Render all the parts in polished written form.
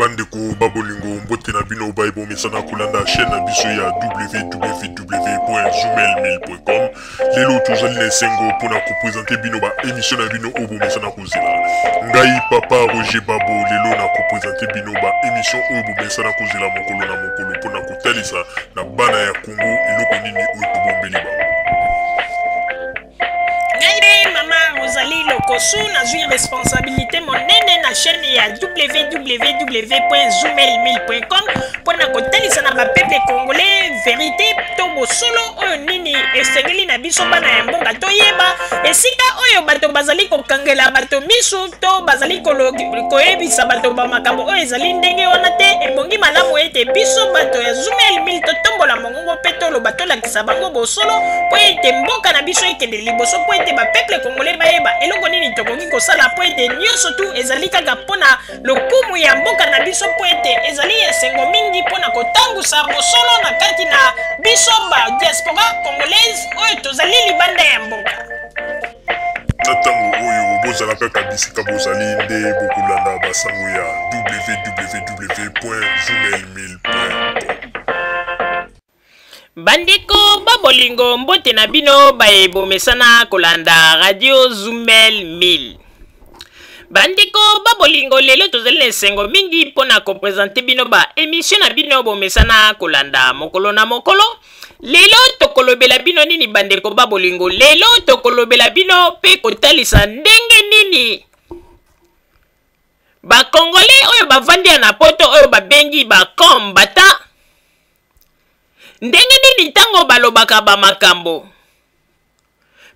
Bandeko ba bolingo, mbote na bino baye bomesana kolanda chaîne na biso ya www.zoomail1000.com. Lelo tozali na esengo mpona kopresente bino ba émission na bino oyo bomesana kozela. Ngai papa Roger Babo lelo na kopresente bino ba émission oyo bomesana kozela mokolo na mokolo mpona kotalisa na bana ya Congo eloko nini oyo tobombeli bango. Ngai nde mama Rosalie Lokosu, nazwi responsabilité monene na chaîne ya www.zoomail1000.com mpo na kotalisa na bapeuple congolais verité to bosolo oyo nini esengeli na biso bana ya mboka toyeba esika oyo bato bazali kokangela bato misu to bazali koyebisa bato bamakambo oyo ezali ndenge wana te. Ebongi malamu ete biso bato ya Zoomail 1000 totombola mongongo mpe toloba, tolakisa bango bosolo mpo ete mboka na biso ekende liboso, mpo ete bapeuple congolais bayeba eloko nini tokoki kosala, mpo ete nyonso tu ezali kaka mpo na lokumu ya mboka na biso, mpo ete ezali esengo mingi mpo na kotangusa bosolo na kati na biso ba diaspora congolaise oyo tozali libanda ya mboka. Na ntango oyo bozala kaka bisika bozali nde bokolanda basango ya www.zoomail1000.com. Bandeko ba bolingo, mbote na bino baye bomesana kolanda radio Zumel 1000. Bandeko ba bolingo, lelo tozali na esengo mingi mpo na kopresente bino ba emission na bino bomesana kolanda mokolo na mokolo. Lelo tokolobela bino nini bandeko ba bolingo? Lelo tokolobela bino mpe kotalisa ndenge nini bakongole oyo bavandi ya na poto oyo babengi bakombata, ndenge nini ntango balobaka bamakambo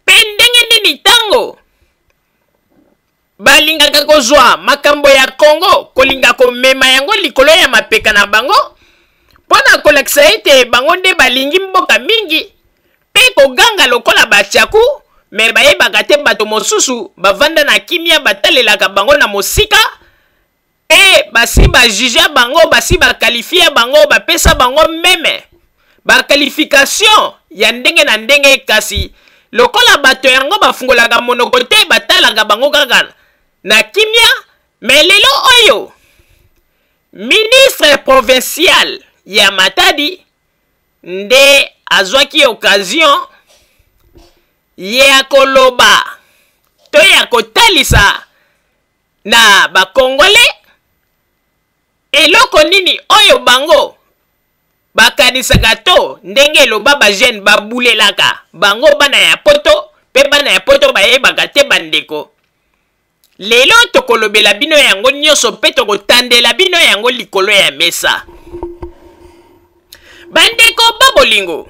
mpe ndenge nini ntango balingaka kozwa makambo ya Congo, kolinga komema yango likolo ya mapeka na bango mpo na kolakisa ete bango nde balingi mboka mingi mpe koganga lokola bachaku. Me bayebaka te bato mosusu bavanda na kimia, batalelaka bango na mosika mpe basi bajuge bango, basi bakalifia bango, bapesa bango meme bakalifikation ya ndenge na ndenge. Kasi lokola bato yango bafungolaka monoko te, batalaka bango kaka na kimia. Me lelo oyo ministre provincial ya Matadi nde azwaki occasion ya koloba to ya kotalisa na bakongole eloko nini oyo bango bakanisaka to ndenge eloba bajeune babulelaka bango bana ya poto, mpe bana ya poto bayebaka te. Bandeko, lelo tokolobela bino yango nyonso mpe tokotandela bino yango likolo ya mesa. Bandeko ba bolingo,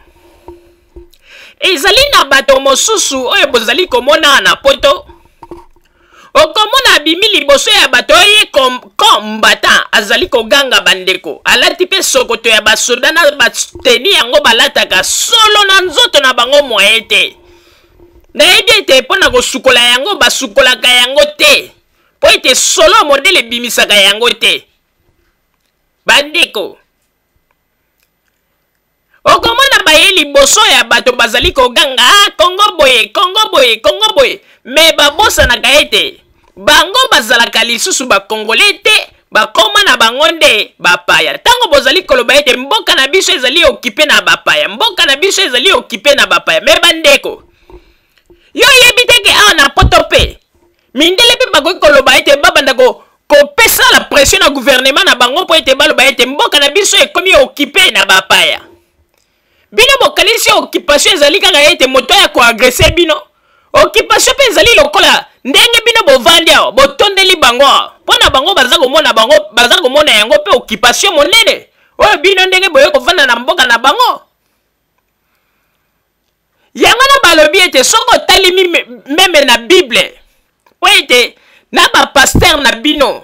ezali na bato mosusu oyo bozali komona na poto, okomona abimi liboso ya bato oye combattant, azali koganga. Bandeko, alati mpe sokoto ya basoda na bateni yango balataka solo na nzoto na bango mwaye te. Nayebi ete mpo na kosukola yango basukolaka yango te, mpo ete solo modele ebimisaka yango te. Bandeko, okomona baye liboso ya bato bazali koganga, ah, Kongo boye, Kongo boye, Kongo boye, me babosanaka ete bango bazalaka lisusu bakongole te, bakoma na bango nde bapaya. Ntango bozali koloba ete mboka na biso ezali okipe na bapaya, mboka na biso ezali okipe na bapaya, me bandeko, yo oyebi te ke awa na poto mpe mindele mpe bakoki koloba ete babanda kopesa la pression na gouvernement na bango mpo ete baloba ete mboka na biso ekomi okipe na bapaya. Bino bokanisi occupation ezali kaka ete moto aya koagrese bino? Occupation mpe ezali lokola ndenge bino bovandi awa, botondeli bango awa, mpo na bango baza komona bango, baza komona yango mpe occupation monene oyo bino ndenge boye kovanda na mboka na bango. Yango na balobi ete soki otali meme na Bible, mpo ete na bapaster na bino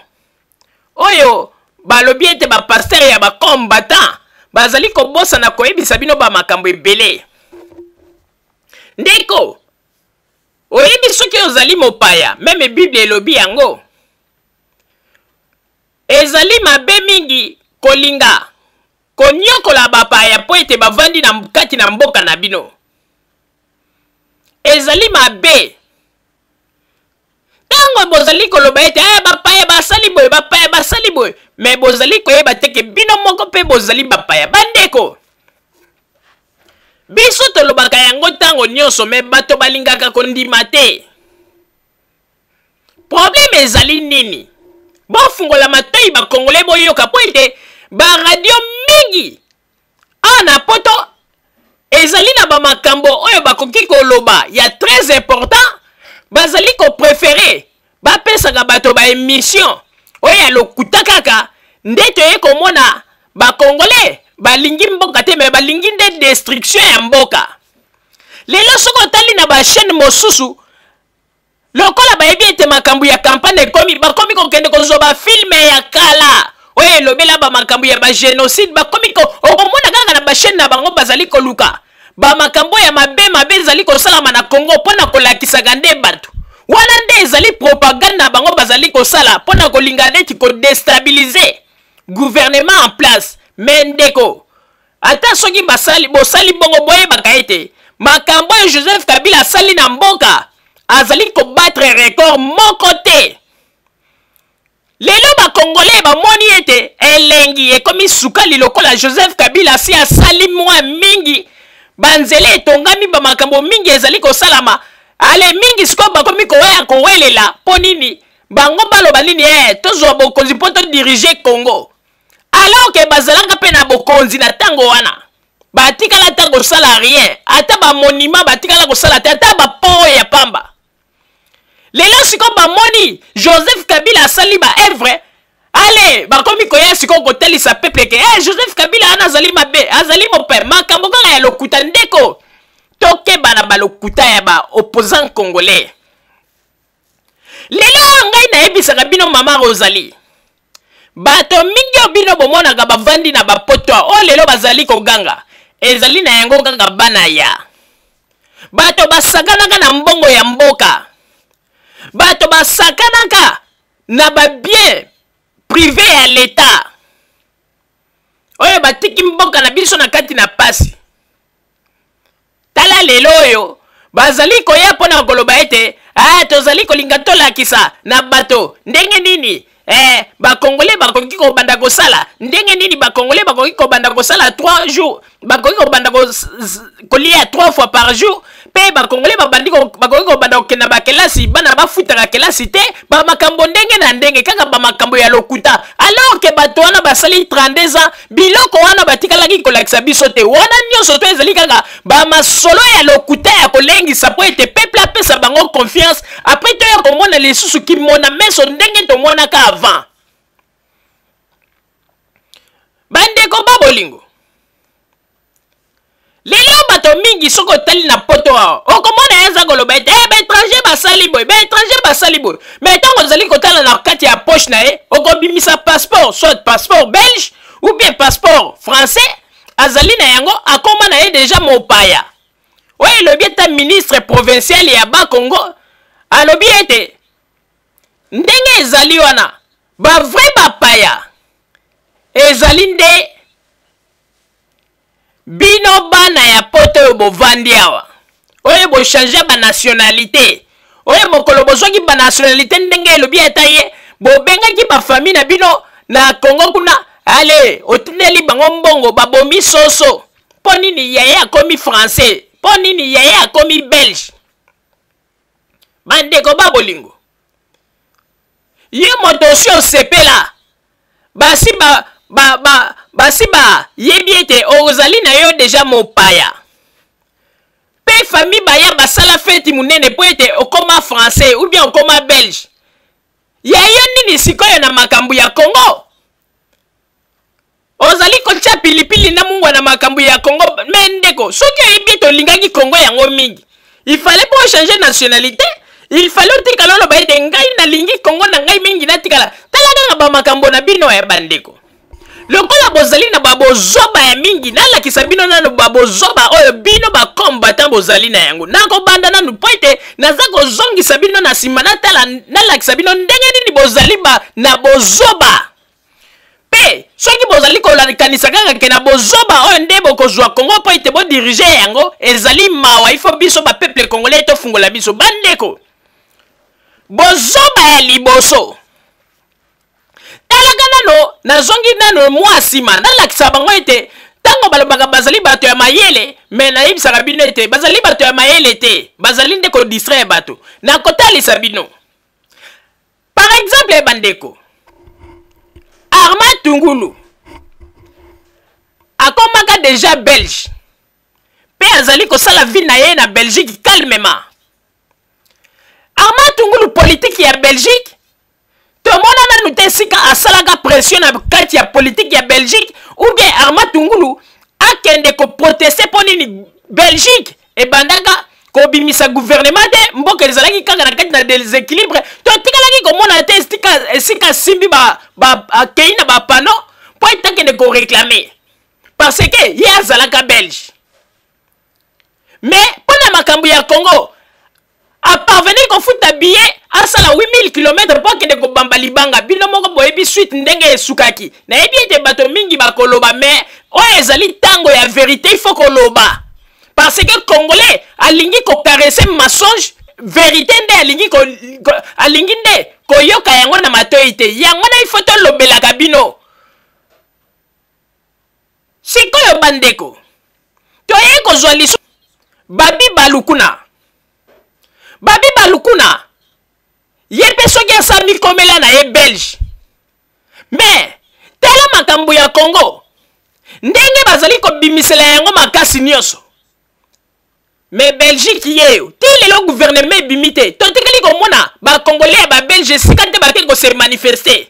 oyo balobi ete bapaster ya bacombattant bazali kobosana koyebisa bino bamakambo ebele. Ndeko, oyebi soki ozali mopaya, meme Bible elobi yango, ezali mabe mingi kolinga konyokola bapaya mpo ete bavandi na kati na mboka na bino. Ezali mabe. Ntango bozali koloba ete eh, bapaya basali boye, bapaya basali boye, me bozali koyeba te ke bino moko mpe bozali bapaya. Bandeko, biso tolobaka yango ntango nyonso, me bato balingaka kondima te. Probleme ezali nini? Bofungola matoi bakongole, boyoka mpo ete baradio mingi awa na poto ezali na bamakambo oyo bakoki koloba ya très important, bazali koprefere bapesaka bato baemission oyo ya lokuta kaka. Nde toye komona bakongole balingi mboka te, me balingi nde destruction ya mboka. Lelo soki otali na bachaîne mosusu, lokola bayebi ete makambo ya campagne ekomi, bakomi kokende kozwa bafilme ya kala oyo elobela bamakambo ya bagénocide. Bakomi ko okomona kaka na bachaîne na bango bazali koluka bamakambo ya mabe mabe ezali kosalama na Congo mpo na kolakisaka nde bato wana. Nde ezali propagande na bango bazali kosala mpo na kolinga neti kodestabilize gouvernement en place. Me ndeko, ata soki basali bosali bongo, boyebaka ete makambo oyo Joseph Kabila asali na mboka azali kobattre record moko te. Lelo bakongole bamoni ete elengi ekomi sukali lokola Joseph Kabila asi asali mwa mingi, banzela etongami, bamakambo mingi ezali kosalama. Ale mingi sikoyo bakomi koya kowelela. Mpo nini? Bango baloba nini? Tozwa bokonzi mpo todirige Congo, alors ke bazalaka mpe na bokonzi na ntango wana, batikala ata kosala rien, ata bamonima batikala kosala te, ata bapont ya pamba. Lelo sikoyo bamoni Joseph Kabila asali baevre, ale bakomi koya sikoyo kotalisa peuple ke hey, Joseph Kabila wana azali mabe, azali mope, makambo kaka ya lokuta. Ndeko, tokeba na balokuta ya baopposant congolais. Lelo ngai nayebisaka bino, mama Rosalie, bato mingi oyo bino bomonaka bavandi na bapoto oyo lelo bazali koganga, ezali na yango kaka bana ya bato basakanaka na mbongo ya mboka, bato basakanaka na babien privé ya leta, oyo batiki mboka na biso na kati na pasi. Tala lelo oyo bazali koya mpo na koloba ete ah, tozali kolinga tolakisa na bato ndenge nini bakongole bakoki kobanda kosala, ndenge nini bakongole bakoki kobanda kosala 3 jours, bakoki kobanda kolia 3 fois par jour, mpe bakongole babandi bakoki kobanda kokenda bakelasi, bana bafutaka kelasi te, bamakambo ndenge na ndenge, kaka bamakambo ya lokuta. Alors ke bato wana basali 32 ans, biloko wana batikalaki kolakisa biso te. Wana nyonso to ezali kaka bamasolo ya lokuta ya kolengisa mpo ete peuple apesa bango confiance. Après toya komona lisusu kimona meso ndenge tomonaka avant. Bandeko ba bolingo, lelo bato mingi soki otali na poto awa, okomona ye aza koloba ete hey, baétranger basali boye, baétranger basali boye. Mais ntango ozali kotala na kati ya poche na ye, okobimisa passeport, soit passeport belge ou bien passeport français, azali na yango, akoma na ye deja mopaya. Oyo elobi ata ministre provincial ya Bakongo alobi ete ndenge ezali wana, bavrai bapaya ezali nde bino bana ya poto oyo bovandi awa, oyo bochange banationalité, oyo mokolo bozwaki banationalité, ndenge elobi ata ye, bobengaki bafamille na bino na Kongo kuna, ale otindeli bango mbongo, babomi soso. Mpo nini yaye akomi français? Mpo nini yaye akomi belge? Bandeko ba bolingo, ye moto osi osepela, basi ba ba ba basi bayebi ete ozali na yo deja mopaya, mpe famille baya basala feti monene mpo ete okoma français ou bien okoma belge. Ya yo nini sikoyo na makambo ya Congo? Ozali kotia pilipili na mungwa na makambo ya Congo. Me ndeko, soki oyebi ete olingaki Congo yango mingi, il fallait po changer nationalité, il fallait otikala oloba ete ngai nalingi Congo na ngai mingi, natikala. Tala kaka bamakambo na bino ya bandeko, lokola bozali na babozoba ya mingi. Nalakisa bino nano babozoba oyo bino bakombatan bozali na yango. Nakobanda nanu mpo ete naza kozongisa bino na nsima, natala nalakisa bino ndenge nini bozali ba na bozoba. Mpe soki bozali kokanisa kaka ke na bozoba oyo nde bokozwa Kongo mpo ete bodirige yango, ezali mawa. Ifo biso bapeuple congolais tofungola biso. Bandeko, Bozoba ya liboso, talaka nano, nazongi nano mwa nsima, nalakisa bango ete ntango balobaka bazali bato ya mayele, me nayebisaka bino ete bazali bato ya mayele te, bazali nde kodistraire bato. Nakotalisa bino par exemple, bandeko, Armand Tungulu akomaka deja Belge mpe azali kosala vie na ye na Belgique calmement. Armand Tungulu, politike ya Belgique, tomona nanu te esika asalaka pression na kati ya politike ya Belgique, ou bien Armand Tungulu akende koproteste mpo nini Belgique ebandaka kobimisa gouvernement te, mboka ezalaki kaka na kati na déséquilibre. Totikalaki komona te esika asimbi akei na bapano mpo ete akende koréclamer, parce que ye azalaka Belge. Mais mpo na makambo ya Congo, aparvenir kofuta billet, asala 8000 km mpo akende kobamba libanga. Bino moko boyebi suite ndenge esukaki. Nayebi ete bato mingi bakoloba, mais oyo ezali ntango ya vérité, il faut koloba, parce que Congolais alingi kocaresser mensonge, vérité nde alingi ko, ko, alingi nde koyoka yango na matoi te. Yango na il faut tolobelaka bino. Sikoyo bandeko, toye kozwa lisu Babi Balukuna. Babi Balukuna ye mpe soki asali komela na ye Belge, me tala makambo ya Congo ndenge bazali kobimisela yango makasi nyonso. Me Belgique yeyo ti lelo gouvernement ebimi te. Totikali komona Bacongolais ya Babelge esika te bake kose manifester.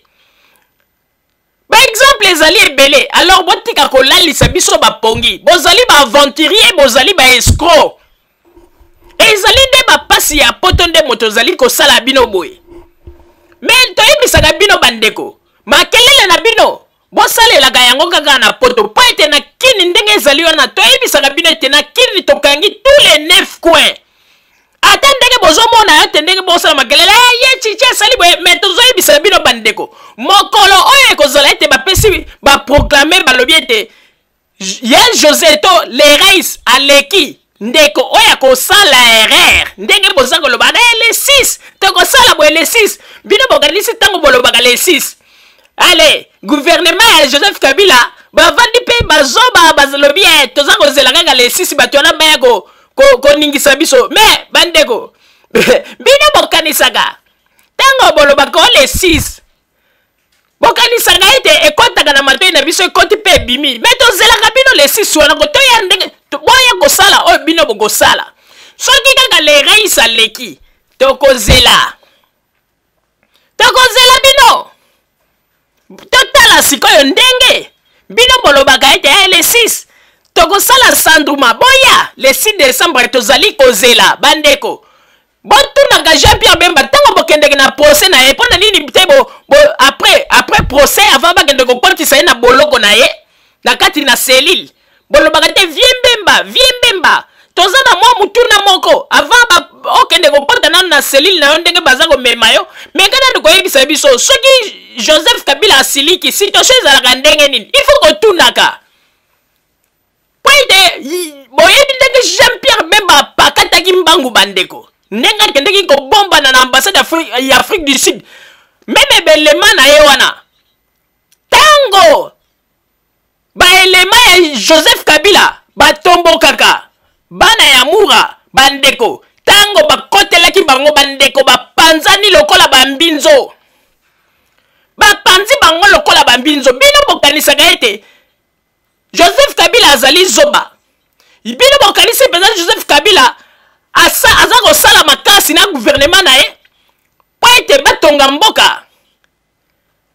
Baexemple ezali ebele. Alors botika kolalisa biso bapongi. Bozali baaventurier, bozali baescroc. Ezali nde bapasi ya poto nde moto ozali kosala bino boye. Me toyebisaka bino bandeko, makelele na bino bosalelaka yango kaka na poto, mpo ete na Kini ndenge ezali wana, toyebisaka bino ete na Kini tokangi tous les neuf coins. Ata ndenge bozomona yo te, ndenge bosala makelele, eh, ye Chichi asali boye, me tozoyebisa bino bandeko, mokolo oyo ekozala ete bapesi baproclame, balobi ete ye José to le rais aleki, ndeko oyo akosala erreur ndenge boza koloba na le 6 tokosala boye, le 6, bino bokanisi ntango bolobaka le 6, ale gouvernement ya Joseph Kabila bavandi mpe bazoba, balobi e toza kozela kaka le 6, bato wana baya koningisa biso. Me bandeko, bino bokanisaka ntango bolobaka o le 6, bokanisaka ete ekɔtaka na matoi na biso, ekɔti mpe ebimi? Me tozelaka bino le 6 wana kotoya ndenge boya kosala oyo bino bokosala. Soki kaka le rais aleki, tokozela, tokozela bino, totala sikoyo ndenge bino bolobaka ete eh, le 6 tokosala sandruma. Boya le 6 décembre, tozali kozela bandeko. Botunaka Jean Pierre Bemba ntango bokendeke na procès na ye, mpo na nini te bo, après procès, avant bakende kokotisa ye na boloko na ye na kati na cellule, bolobaka te: "Vieux Bemba, vieux Bemba, toza na mwa mutuna moko. Avant okende kokɔta nanu na cellule na yo, ndenge baza komema yo, meka nanu koyebisa biso, soki Joseph Kabila asiliki, situation ezalaka ndenge nini?" Il faut kotunaka, po ete boyebi ndenge Jean Pierre Bemba apakataki mbangu, bandeko, ndenge akendeki kobombana na ambassade ya Afrique du Sud, même ebelema na ye wana. Ntango baelema ya Joseph Kabila batombokaka bana ya Mura, bandeko, ntango bakotelaki bango, bandeko, bapanzani lokola bambinzo, bapanzi bango lokola bambinzo. Bino bokanisaka ete Joseph Kabila azali zoba? Bino bokanisi mpenza Joseph Kabila aza kosala makasi na gouvernement na ye mpo ete batonga mboka?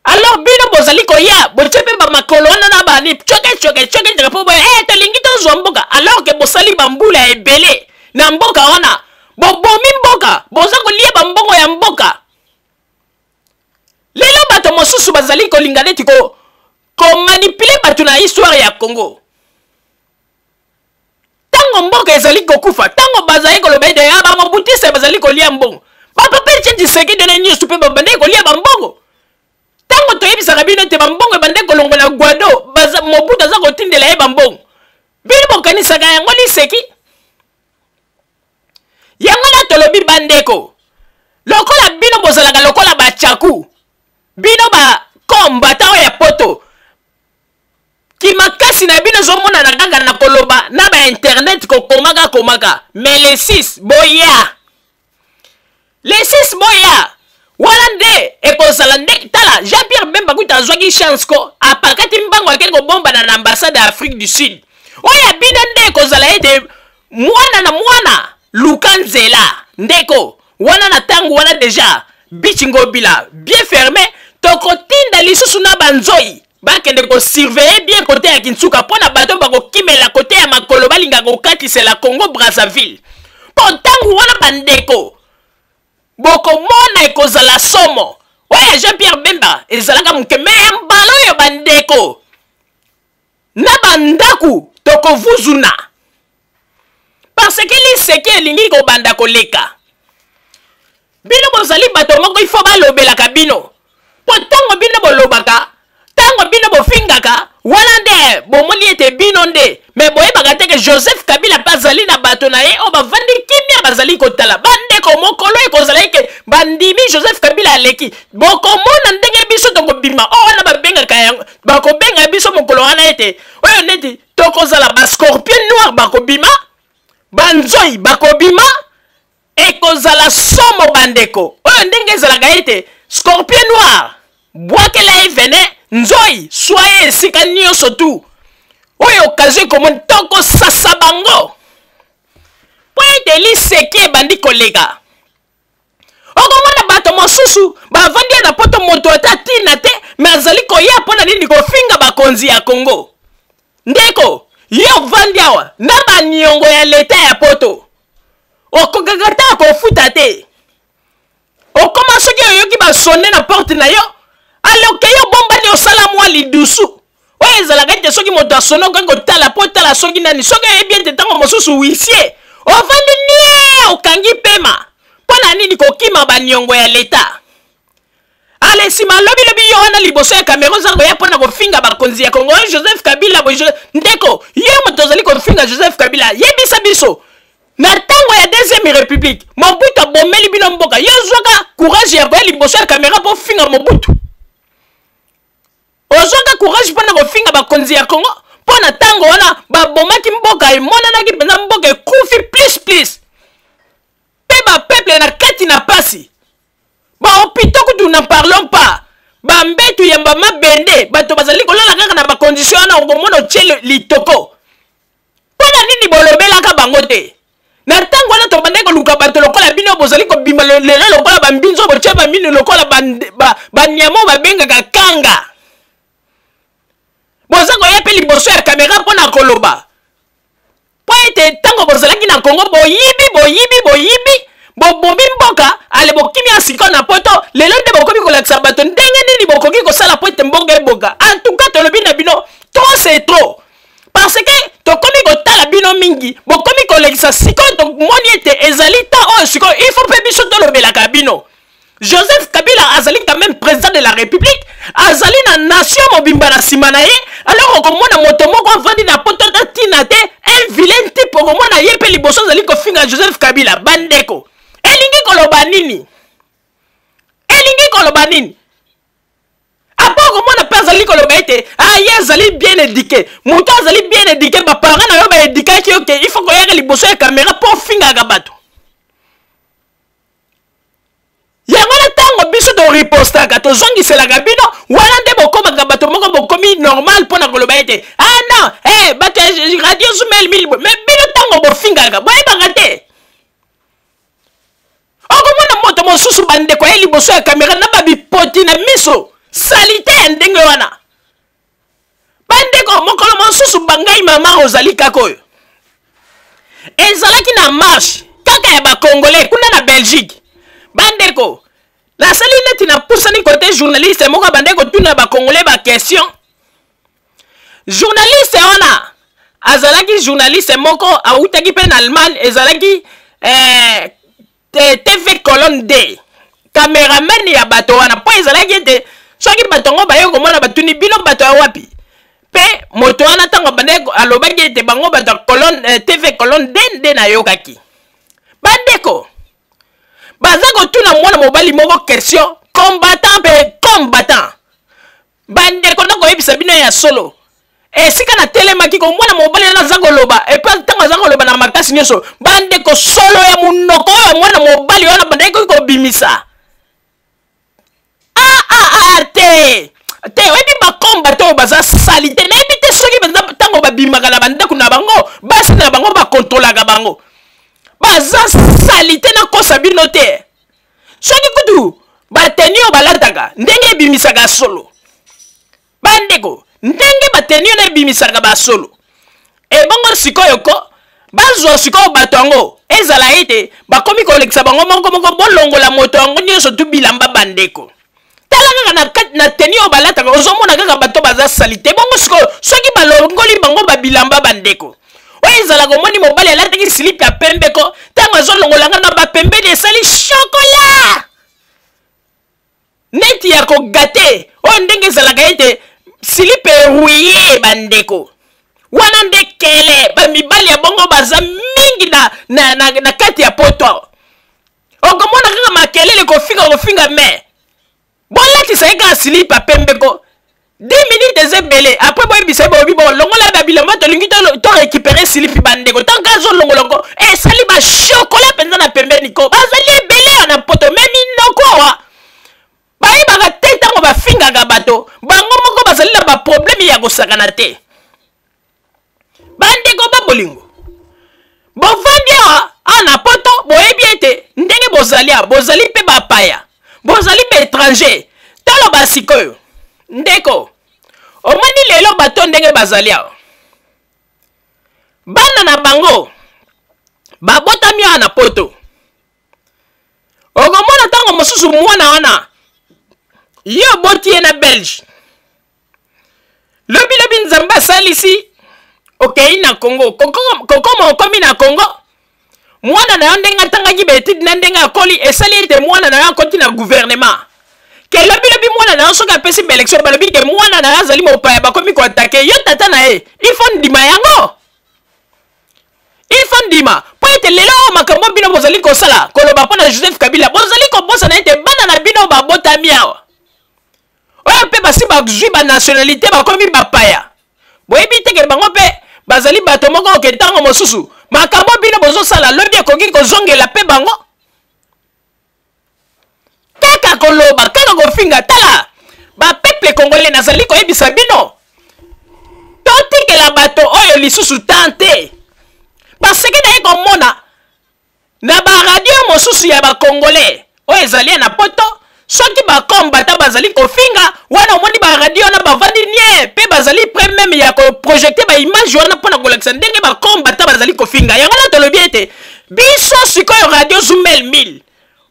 Alors bino bozali koya, botie mpe bamakolo wana na bani coke coke coke coke mpo boye eh, tolingi tozwa mboka, alors ke bosali bambula ebele na mboka wana, bobomi mboka, boza kolia bambongo ya mboka. Lelo bato mosusu bazali kolinga neti komanipuler bato na histoire ya Congo. Ntango mboka ezali kokufa, ntango bazali koloba ete ya bamobutiste bazali kolia mbongo, bapapa Etienne Tshisekedi na nyonso mpe babandaki kolia bambongo. Ntango toyebisaka bino ete bambongo ebandaki kolongola Guado, Mobutu aza kotindela ye bambongo, bino bokanisaka yango liseki? Yango na tolobi bandeko, Lokola bino bozalaka lokola bachaku, bino ba combattant oyo ya poto, kimakasi na bino ezomonana kaka na koloba na ba internet, kokomaka komaka. Mais le 6 boya, le 6 boya wana nde ekozala nde. Tala, Jean Pierre Bemba kuta azwaki chance ko apakati mbango, akei kobombana na ambassade ya Afrique du Sud. Oyo ya bino nde ekozala ete mwana na mwana luka nzela, ndeko wana. Na ntango wana deja bichi Ngobila bien fermé, tokotinda lisusu na banzoi bakende kosurveiller bien kote ya Kinsuka, mpo na bato bakokimela kote ya makolo, balingaka kokatisela Congo Brazzaville. Mpo ntango wana, bandeko, bokomona ekozala somo. Oyo ya Jean Pierre Bemba ezalaka moke, me ya mbala oyo, bandeko, na bandako tokovuzuna, parce que liseki elingi kobanda koleka. Bino bozali bato moko, ifo balobelaka bino, mpo ntango bino bolobaka, ntango bino bofingaka, wana nde bomoni ete bino nde. Me boyebaka te ke Joseph Kabila mpe azali na bato na ye oyo bavandi kimia, bazali kotala. Bandeko, mokolo ekozala eke bandimi Joseph Kabila aleki, bokomona ndenge biso tokobima. Oyo wana babengaka yango, bakobenga biso mokolo wana ete oyo neti tokozala bascorpion noir, bakobima, banzoi bakobima, ekozala somo, bandeko. Oyo ndenge ezalaka ete scorpion noir bwakela ye venin, nzoi swa ye esika nyonso tu oyo occasion ekomoni, tokosasa bango, mpo ete liseki ebandi koleka. Okomona bato mosusu bavandi ya na poto, moto ata ntina te, me azali koya mpo na nini? Kofinga bakonzi ya Kongo. Ndeko, yo ovandi awa na baniongo ya leta ya poto, okokaka ta kofuta te. Okoma soki oyoki basone na porte na yo, aloke yo bombani, osala mwa lidusu oyo ezalaka ete soki moto asone okoki kotala mpo otala soki nani, soki oyebi ete ntango mosusu huissier. Ovandi nie, okangi pema. Mpo na nini? Kokima baniongo ya leta. Ale nsima lobilobi yo wana liboso ya kamera, oza koya mpo na kofinga bakonzi ya Kongo, Joseph Kabila. Ndeko, yo moto ozali kofinga Joseph Kabila, yebisa biso, na ntango ya deuxième république, Mobutu abomeli bino mboka, yo ozwaka courage ya koya liboso ya kamera mpo ofinga Mobutu? Ozwaka courage mpo na kofinga bakonzi ya Kongo, mpo na ntango wana babomaki mboka, emonanaki mpenza mboka ekufi plus plus, mpe bapeuple na kati na pasi, bahôpitaux kutu n'en parlons pas, bambetu ya bamabende, bato bazali kolala kaka na bacondition wana. Okomona otie litoko, mpo na nini bolobelaka bango te na ntango wana? Tobandaki koluka bato lokola bino, bozali kobima lelo lokola bambinzo, botie bamino lokola banyama oyo babengaka kanga. Boza koya mpe liboso ya kamera mpo na koloba, mpo ete ntango bozalaki na Kongo, boyibi, boyibi, boyibi, bobomi mboka. Ale bokimi ya sikoyo na poto, lelo nde bokomi kolakisa bato ndenge nini bokoki kosala mpo ete mboka eboka. En tout cas, tolobi na bino, trop c'est trop, parce que tokomi kotala bino mingi, bokomi kolekisa. Sikoyo tomoni ete ezali temps oyo sikoyo il faut mpe biso tolobelaka bino. Joseph Kabila azali quand même président de la République, azali na nation mobimba na nsima na ye. Alors okomona moto moko avandi na poto, ata ntina te, un vilain type, okomona ye mpe liboso azali kofinga Joseph Kabila. Bandeko, elingi koloba nini? Elingi koloba nini? Apa okomona mpe azali koloba ete ah, ye azali bien éduqué. Moto azali bien éduqué, baparent na yo baédukaki yo ke il faut koyaka liboso ya kamera mpo ofingaka bato. Yango wana ntango biso toripostaka, tozongiselaka bino, wana nde bokomaka bato moko bokomi normal mpo na koloba ete ah non, eh, bato ya radio Zumel mille. Mais bino ntango bofingaka, boyebaka te. Okomona moto mosusu, bandeko, ye liboso ya kamera na babipoti na miso, salite ya ndenge wana. Bandeko, mokolo mosusu bangai mama ozali kaka oyo ezalaki na marche kaka ya bacongolais kuna na Belgique. Bandeko, nasali neti napusani kote journaliste moko abandaki kotuna bacongolais baquestion. Journaliste wana azalaki journaliste moko awutaki mpe na Allemagne, ezalaki TV Colonne D. Cameraman ya bato wana, mpo ezalaki ete soki bato yango baye komona, batuni bino bato ya wapi, mpe moto wana ntango abandaki alobaki ete bango bato ya colonne, TV Colonne D. Nde nayokaki, bandeko. Baza kotuna mwana mobali moko question, combattant mpe combattant. Bandeko, nakoyebisa bino ya solo, esika natelemaki ko mwana mobali wana aza koloba, epe ntango aza koloba na makasi nyonso, bandeko, solo ya monoko oyo mwana mobali wana bandaki kobimisa, ah, ah, ah, te te, oyebi bakomba to baza sali te. Nayebi te soki ntango babimaka na bandako na bango, basi na bango bakontrolaka bango. Baza sali te, nakosa bino te. Soki kutu bateni oyo balataka, ndenge ebimisaka solo, bandeko, ndenge bateni wana ebimisaka basolo. Ebongo sikoyo ko bazwa sikoyo bato yango, ezala ete bakomi kolekisa bango moko moko, bolongola moto yango nyonso tu bilamba. Bandeko, tala kaka na teni oyo balataka, ozomona kaka bato baza sali te. Bongo sikoyo soki balongoli bango babilamba, bandeko, oyo ezalaka, omoni mobali alataki slip ya pembe ko, ntango azolongolanga na bapembeni, esali chocolat neti ya kogâter oyo, ndenge ezalaka ete slip erouillé. Bandeko, wana nde kele bamibali ya bongo baza mingi na kati ya poto. Okomona kaka makelele, kofinga, kofinga, mais bolatisa ye kaka slip ya pembe ko, 10 minutes eza ebele. Après boyebisa ye, boyebi, bo longola babilamba, tolingi to récupérer slip. Bandeko, ntango azolongolongo, esali bachocolat mpenza na pembeni ko. Bazali ebele na poto, mais minoko awa bayebaka te. Ntango bafingaka bato, bango moko bazali na baproblème ya kosakana te. Bandeko babolingo, bovandi awa, awa na poto, boyebi ete ndenge bozali awa, bozali mpe bapaya, bozali baétranger. Toloba sikoyo, ndeko, omoni lelo bato ndenge bazali awa, bana na bango babotami awa na poto. Okomona ntango mosusu mwana wana, ye oboti ye na Belge, lobilobi Nzambe asalisi, okei na Congo, kokoma okomi na Congo, mwana na yo ndenge atangaki baétudes na ndenge akoli, esali ete mwana na yo akoti na gouvernement. Ke lobilobi mwana na yo soki apesi baélection, balobi ke mwana na yo azali mopaya, bakomi koattaquer yo tata na ye. Il faut ndima yango, il faut ndima, mpo ete lelo oyo makambo bino bozali kosala, koloba mpo na Joseph Kabila, bozali kobosana ete bana na bino babotami awa, oyo mpe basi bazwi banationalité, bakomi bapaya. Boyebi te ke bango mpe bazali bato moko oke ntango mosusu makambo bino bozosala, lobi ekoki kozongela mpe bango. Kaka koloba, kaka kofinga. Tala, bapeuple congolais, nazali koyebisa bino, totikela bato oyo lisusu tan te, parce que naye komona na baradio mosusu ya bacongolais oyo ezali na poto, soki bakombata bazali kofinga wana, omoni baradio wana bavandi nie mpe bazali prêt même ya koprojeter baimage wana mpona kolakisa ndenge bakombata bazali kofinga. Yango wana tolobi ete biso sikoyo, Radio Zumel 1000,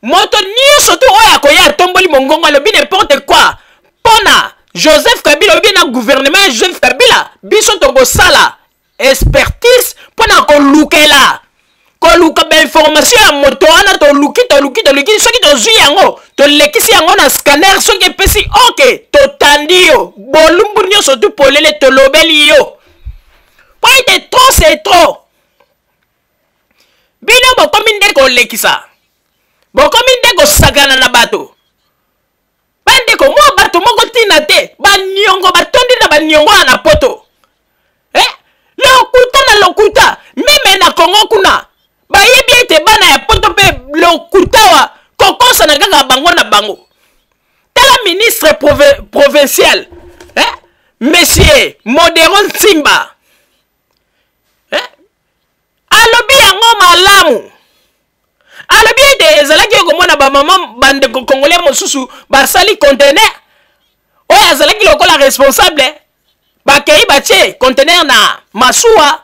moto nyonso tu oyo akoya, atomboli mongongo, alobi n'importe quoi mpona Joseph Kabila obi na gouvernement ya Joseph Kabila, biso tokosala expertise mpona kolukela, koluka bainformation ya moto wana. Toluki, toluki, toluki, soki tozwi yango, tolekisi yango na scanner, soki epesi ok, totandi yo bolumbu nyonso tu polele, tolobeli yo, po ete trop c'est trop. Bino bokomi nde kolekisa, bokomi nde kosakana na bato. Bandeko, mwa bato moko ntina te, baniongo batondi na baniongo wana na poto, eh? Lokuta na lokuta. Même na Kongo kuna bayebi ete bana ya poto mpe lokuta wa kokosana kaka bango na bango. Tala ministre provincial, eh? Monsieur Modero Nsimba, eh? Alobi yango malamu, alobi ete ezalaki okomona bamama, bandeko congolais mosusu basali conteneur oyo azalaki lokola responsable, bakei batie conteneur na masuwa,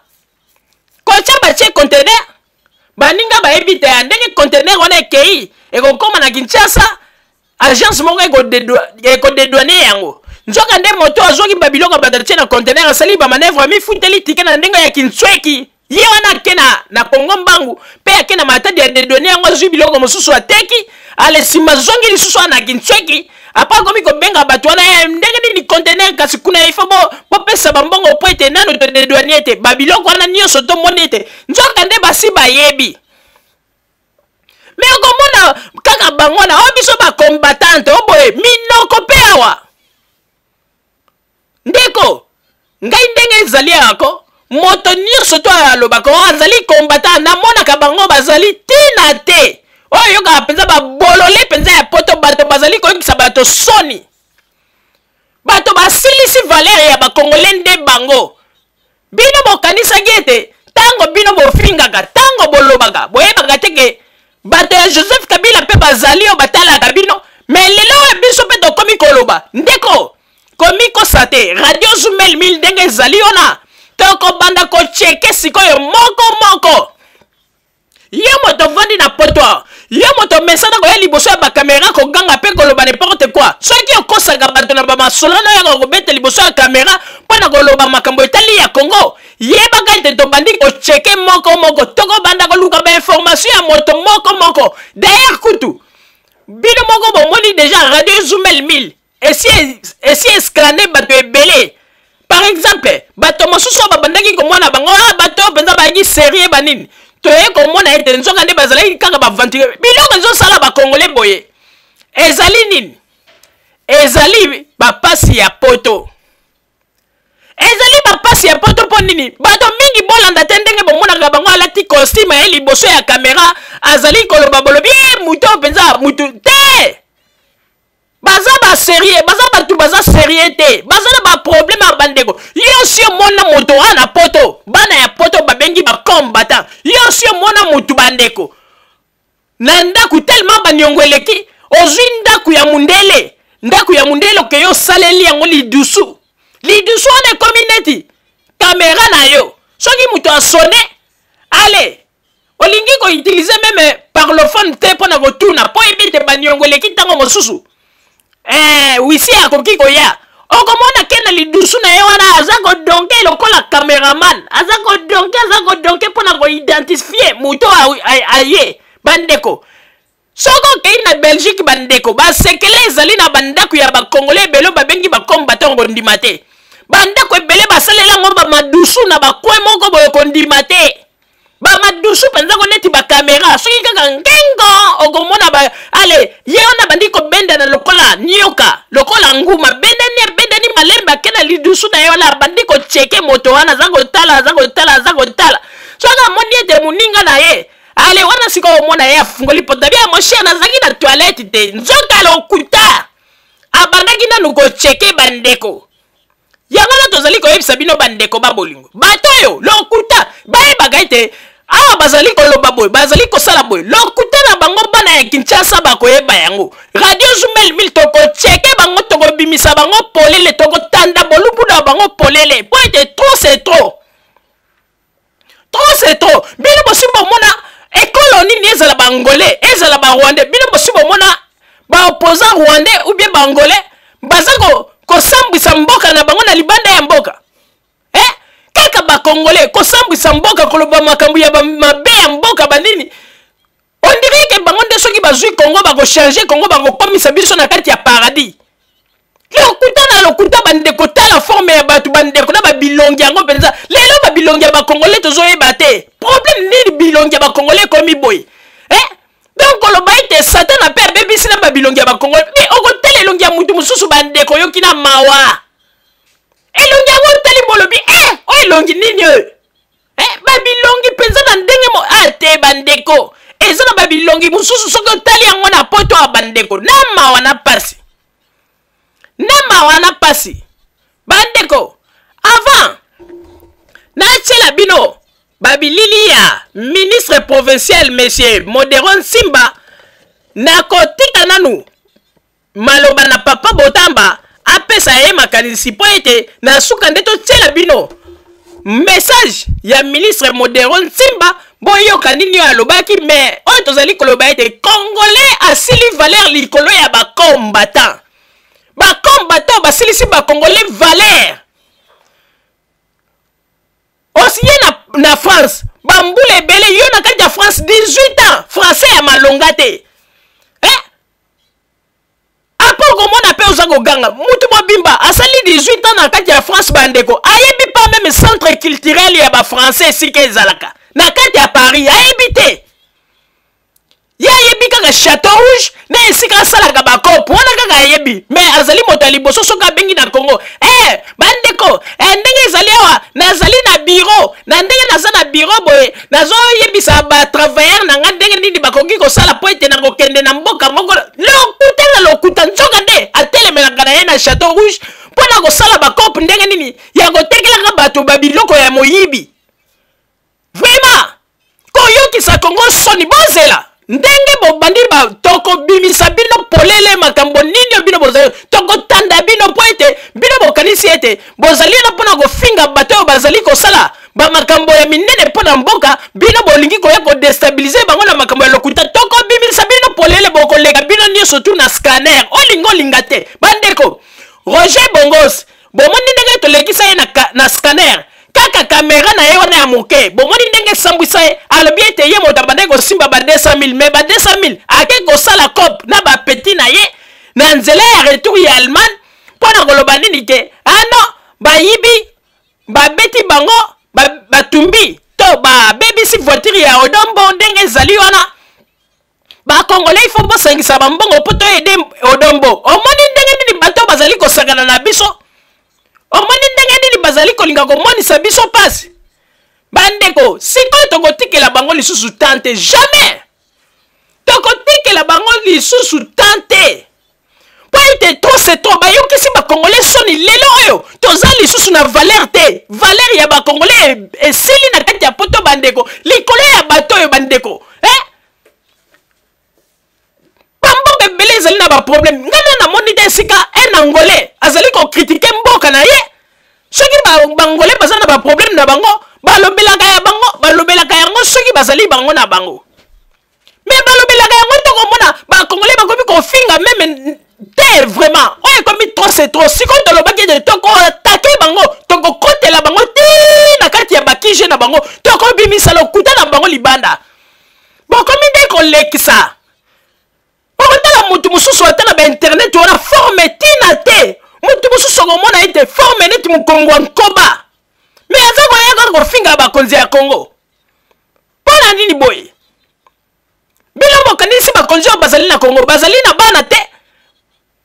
kotia batie conteneur, baninga bayebi te ya ndenge conteneur wana ekei, ekokóma na Kinshasa, agence moko ekodédouaner yango. Nzoka nde moto azwaki babiloko bato atie na conteneur, asali bamanœuvre, amifuteli ticket na ndenge ya kintsweki. Ye wana ake na Kongo mbangu mpe ake na Matadi ya dédouaner yango, azwi biloko mosusu, ateki. Ale nsima azongi lisusu wana na kintsweki, apa akomi kobenga bato wana: eh, ndenge nini conteneur kasi kuna, ifo bopesa bambongo po ete nano todédouaner ete babiloko wana nyonso tomoni ete. Nzoka nde basi bayebi. Mais okomona kaka bango na oyo biso bacombattante o boye minoko mpe awa. Ndeko, ngai ndenge ezali yako moto nyonso to alobaka oyo azali combattant, namonaka bango bazali ntina te. Oyo oyokaka mpenza babolole mpenza ya poto, bato bazali koyokisa bato soni, bato basilisi valeur ya bakongole nde bango. Bino bokanisaki ete ntango bino bofingaka, ntango bolobaka, boyebaka te ke bato ya Joseph Kabila mpe bazali oyo batalaka bino. Me lelo oyo biso mpe tokomi koloba, ndeko, komikosa te. Radio Zumel 1000 ndenge ezali wana, tokobanda kocheke sikoyo moko moko. Yo moto ovandi na poto, yo moto omesana koya liboso ya bakamera koganga mpe koloba n'importe quoi. Soki okosaka bato na bamasolo na yaka kobeta liboso ya kamera mpo na koloba makambo etali ya Congo, yebaka ete tobandi kocheke moko moko, tokobanda koluka bainformation ya moto moko moko. D'ailleurs kutu bino moko bomoni deja Radio Zumel 1000 esi escane bato ebele. Par exemple bato mosusu oyo babandaki komona bango, ah, bato oyo mpenza bayaki serie banini, toye komona ete nzoka nde bazalaki kaka baventure. Biloko ezosala bakongole boye ezali nini? Ezali bapasi ya poto, ezali bapasi ya poto. Mpo nini bato mingi bolanda te ndenge bomonaka bango alati costume ye liboso ya kamera azali koloba, bolobi e moto oyo mpenza motu te. Baza ba serie, baza bato baza serie te, baza na baproblème ya bandeko. Yo si omona moto wana na poto, bana ya poto babengi bacombattant, yo si omona motu bandeko na ndako tellement baniongo eleki, ozwi ndako ya mundele, ndako ya mundele okei osaleli yango lidusu, lidusu wana ekomi neti kamera na yo. Soki moto asone, ale olingi koutilize meme parlophone te mpo na kotuna, mpo oyebi ete baniongo eleki ntango mosusu wisi akoki koya. Okomona ke na lidusu na ye wana aza kodonke lokola cameraman, aza kodonke, aza kodonke mpo na koidentifie moto aye. Bandeko, soki okei na Belgique, bandeko, basekele ezali na bandako ya bakongole ebele babengi bakombatant, kondima te. Bandako ebele basalela yango bamadusu na bakwe moko boye, kondima te. Bamadusu mpenza ko neti bakamera, soki kaka ngengo okomona ba ale ye wana bandi kobendana lokola nioka, lokola nguma, bendani abendani malembe ake na lidusu na ye wana, abandi kocheke moto wana, aza kotala, aza kotala, aza kotala. Soki amoni ete moninga na ye ale wana, sikoyo omona ye afungoli porte bia, mon cher, nazalaki na toilette te. Nzoka lokuta, abandaki nanu kocheke bandeko. Yango wana tozali koyebisa bino bandeko ba bolingo, bato oyo lokuta bayebaka ete awa bazali koloba boye, bazali kosala boye, lokuta na bango bana ya Kinshasa bakoyeba yango. Radio Zumel 1000 tokocheke bango, tokobimisa bango polele, tokotanda bolumbu na bango polele, po ete trop c'est trop, trop c'est trop. Bino bosi bomona ekolo nini, ezala bangolais, ezala barwandais, bino bosi bomona baopposant rwandais ou bien bangolais baza kosambwisa mboka na bango na libanda ya mboka? Kaka bakongolais kosambwisa mboka, koloba makambo ya mabe ya mboka banini. On dirait ke bango nde soki bazwi Congo bakochange Congo, bakokomisa biso na kati ya paradis. Lokuta na lokuta bandeko, tala forme ya bato bandeko na babilongi yango mpenza. Lelo babilongi ya bakongole tozoyeba te problème nini, bilongi ya bakongole ekomi boye. Donc koloba ete Satana mpe abebisi na babilongi ya bakongole, me okotala elongi ya mutu mosusu bandeko, oyoki na mawa elongi yango otali bolobi oyo elongi nini oyo? Babilongi mpenza na ndenge mo te bandeko, eza na babilongi mosusu soki otali yango na poto ya bandeko, na mawa na pasi, na mawa na pasi bandeko. Avant natiela bino babilili ya ministre provincial monsieur Modero Nsimba, nakotika nanu maloba na papa Botamba apesa ye makanisi, mpo ete na suka nde totiela bino message ya ministre Modero Nsimba, boyoka nini oyo alobaki. Me oyo tozali koloba ete congolais asili valeur likolo ya bacombattant, bacombattant basilisi bacongolais valeur. Osiye na France bambula ebele, yo na kati ya France 18 ans, français ya malonga te. Apo komona mpe oza koganga mutu mobimba asali 18 ans na kati ya France bandeko, ayebi pa meme centre culturel ya bafrançais esika ezalaka na kati ya Paris, ayebi te. Ye ayebi kaka Chateau Rouge na esika asalaka ba coop wana kaka ayebi, mais azali moto ya liboso soki abengi na Congo, eh bandeko, eh ndenge ezali awa nazali na bureau, na ndenge naza na bureau boye nazoyebisa ba travailleurs na nga ndenge nini bakoki kosala mpo ete nakokende na mboka moko. Lokuta na lokuta, nzoka nde atelemelaka na ye na Chateau Rouge mpo na kosala ba coop ndenge nini ya kotekelaka bato ba biloko ya moyibi. Vraiment koyokisa Congo soni, bozela ndenge bobandi ba tokobimisa bino polele makambo nini oyo bino bozali, tokotanda bino mpo ete bino bokanisi ete bozali wana mpo na kofinga bato oyo bazali kosala bamakambo ya minene mpo na mboka. Bino bolingi koya kodestabilize bango na makambo ya lokuta. Tokobimisa bino polele, bokoleka bino nyonso tu na scanner, olinga olinga te. Bandeko, Roger Bongos bomoni ndenge tolekisa ye na, na scanner kaka kamera na ye wana ya moke, bomoni ndenge esambwisa ye. Alobi ete ye moto abandaki kosimba ba 200 000, mais ba 200 000 ake kosala cop na ba petit na ye na nzela ya retour ya Allemagne mpo na koloba nini ke ah non, bayibi, babeti bango, batumbi to babebisi voiture ya Odombo. Ndenge ezali wana, bakongolais ifo bosangisa bambongo mpo toyede Odombo. Omoni ndenge nini bato bazali kosakana na biso? Omoni ndenge nini bazali kolinga komonisa biso mpasi? Bandeko, sikoyo tokotikela bango lisusu tan te, jamais tokotikela bango lisusu tan te, mpo ete trop c'est trop. Bayokisi bakongolais soni. Lelo oyo toza lisusu na valeur te, valeur ya bakongolais esili na kati ya poto, bandeko, likolo ya bato oyo, bandeko, eh? Bamboka ebele ezali na baproblème. Ngai na namoni te esika un Angolais azali kokritike mboka na ye. Soki Bangolais baza na baproblème na bango, balobelaka ya bango, balobelaka yango soki bazali bango na bango, me balobelaka yango. Tokomona Bakongolais bakomi kofinga meme te. Vraiment, oyo ekomi trop c'est trop. Sikoyo tolobaki ete tokoatake bango, tokokotela bango ti na kati ya bakige na bango, tokobimisa lokuta na bango libanda. Bokomi nde kolekisa. Okotala motu mosusu ata na bainternet wana, forme ntina te. Motu mosusu okomona ete forme neti mokongo ya nkoba, me aza koya kaka kofinga bakonzi ya Kongo. Mpo na nini boye? Bino bokanisi bakonzi oyo bazali na Kongo bazali na bana te,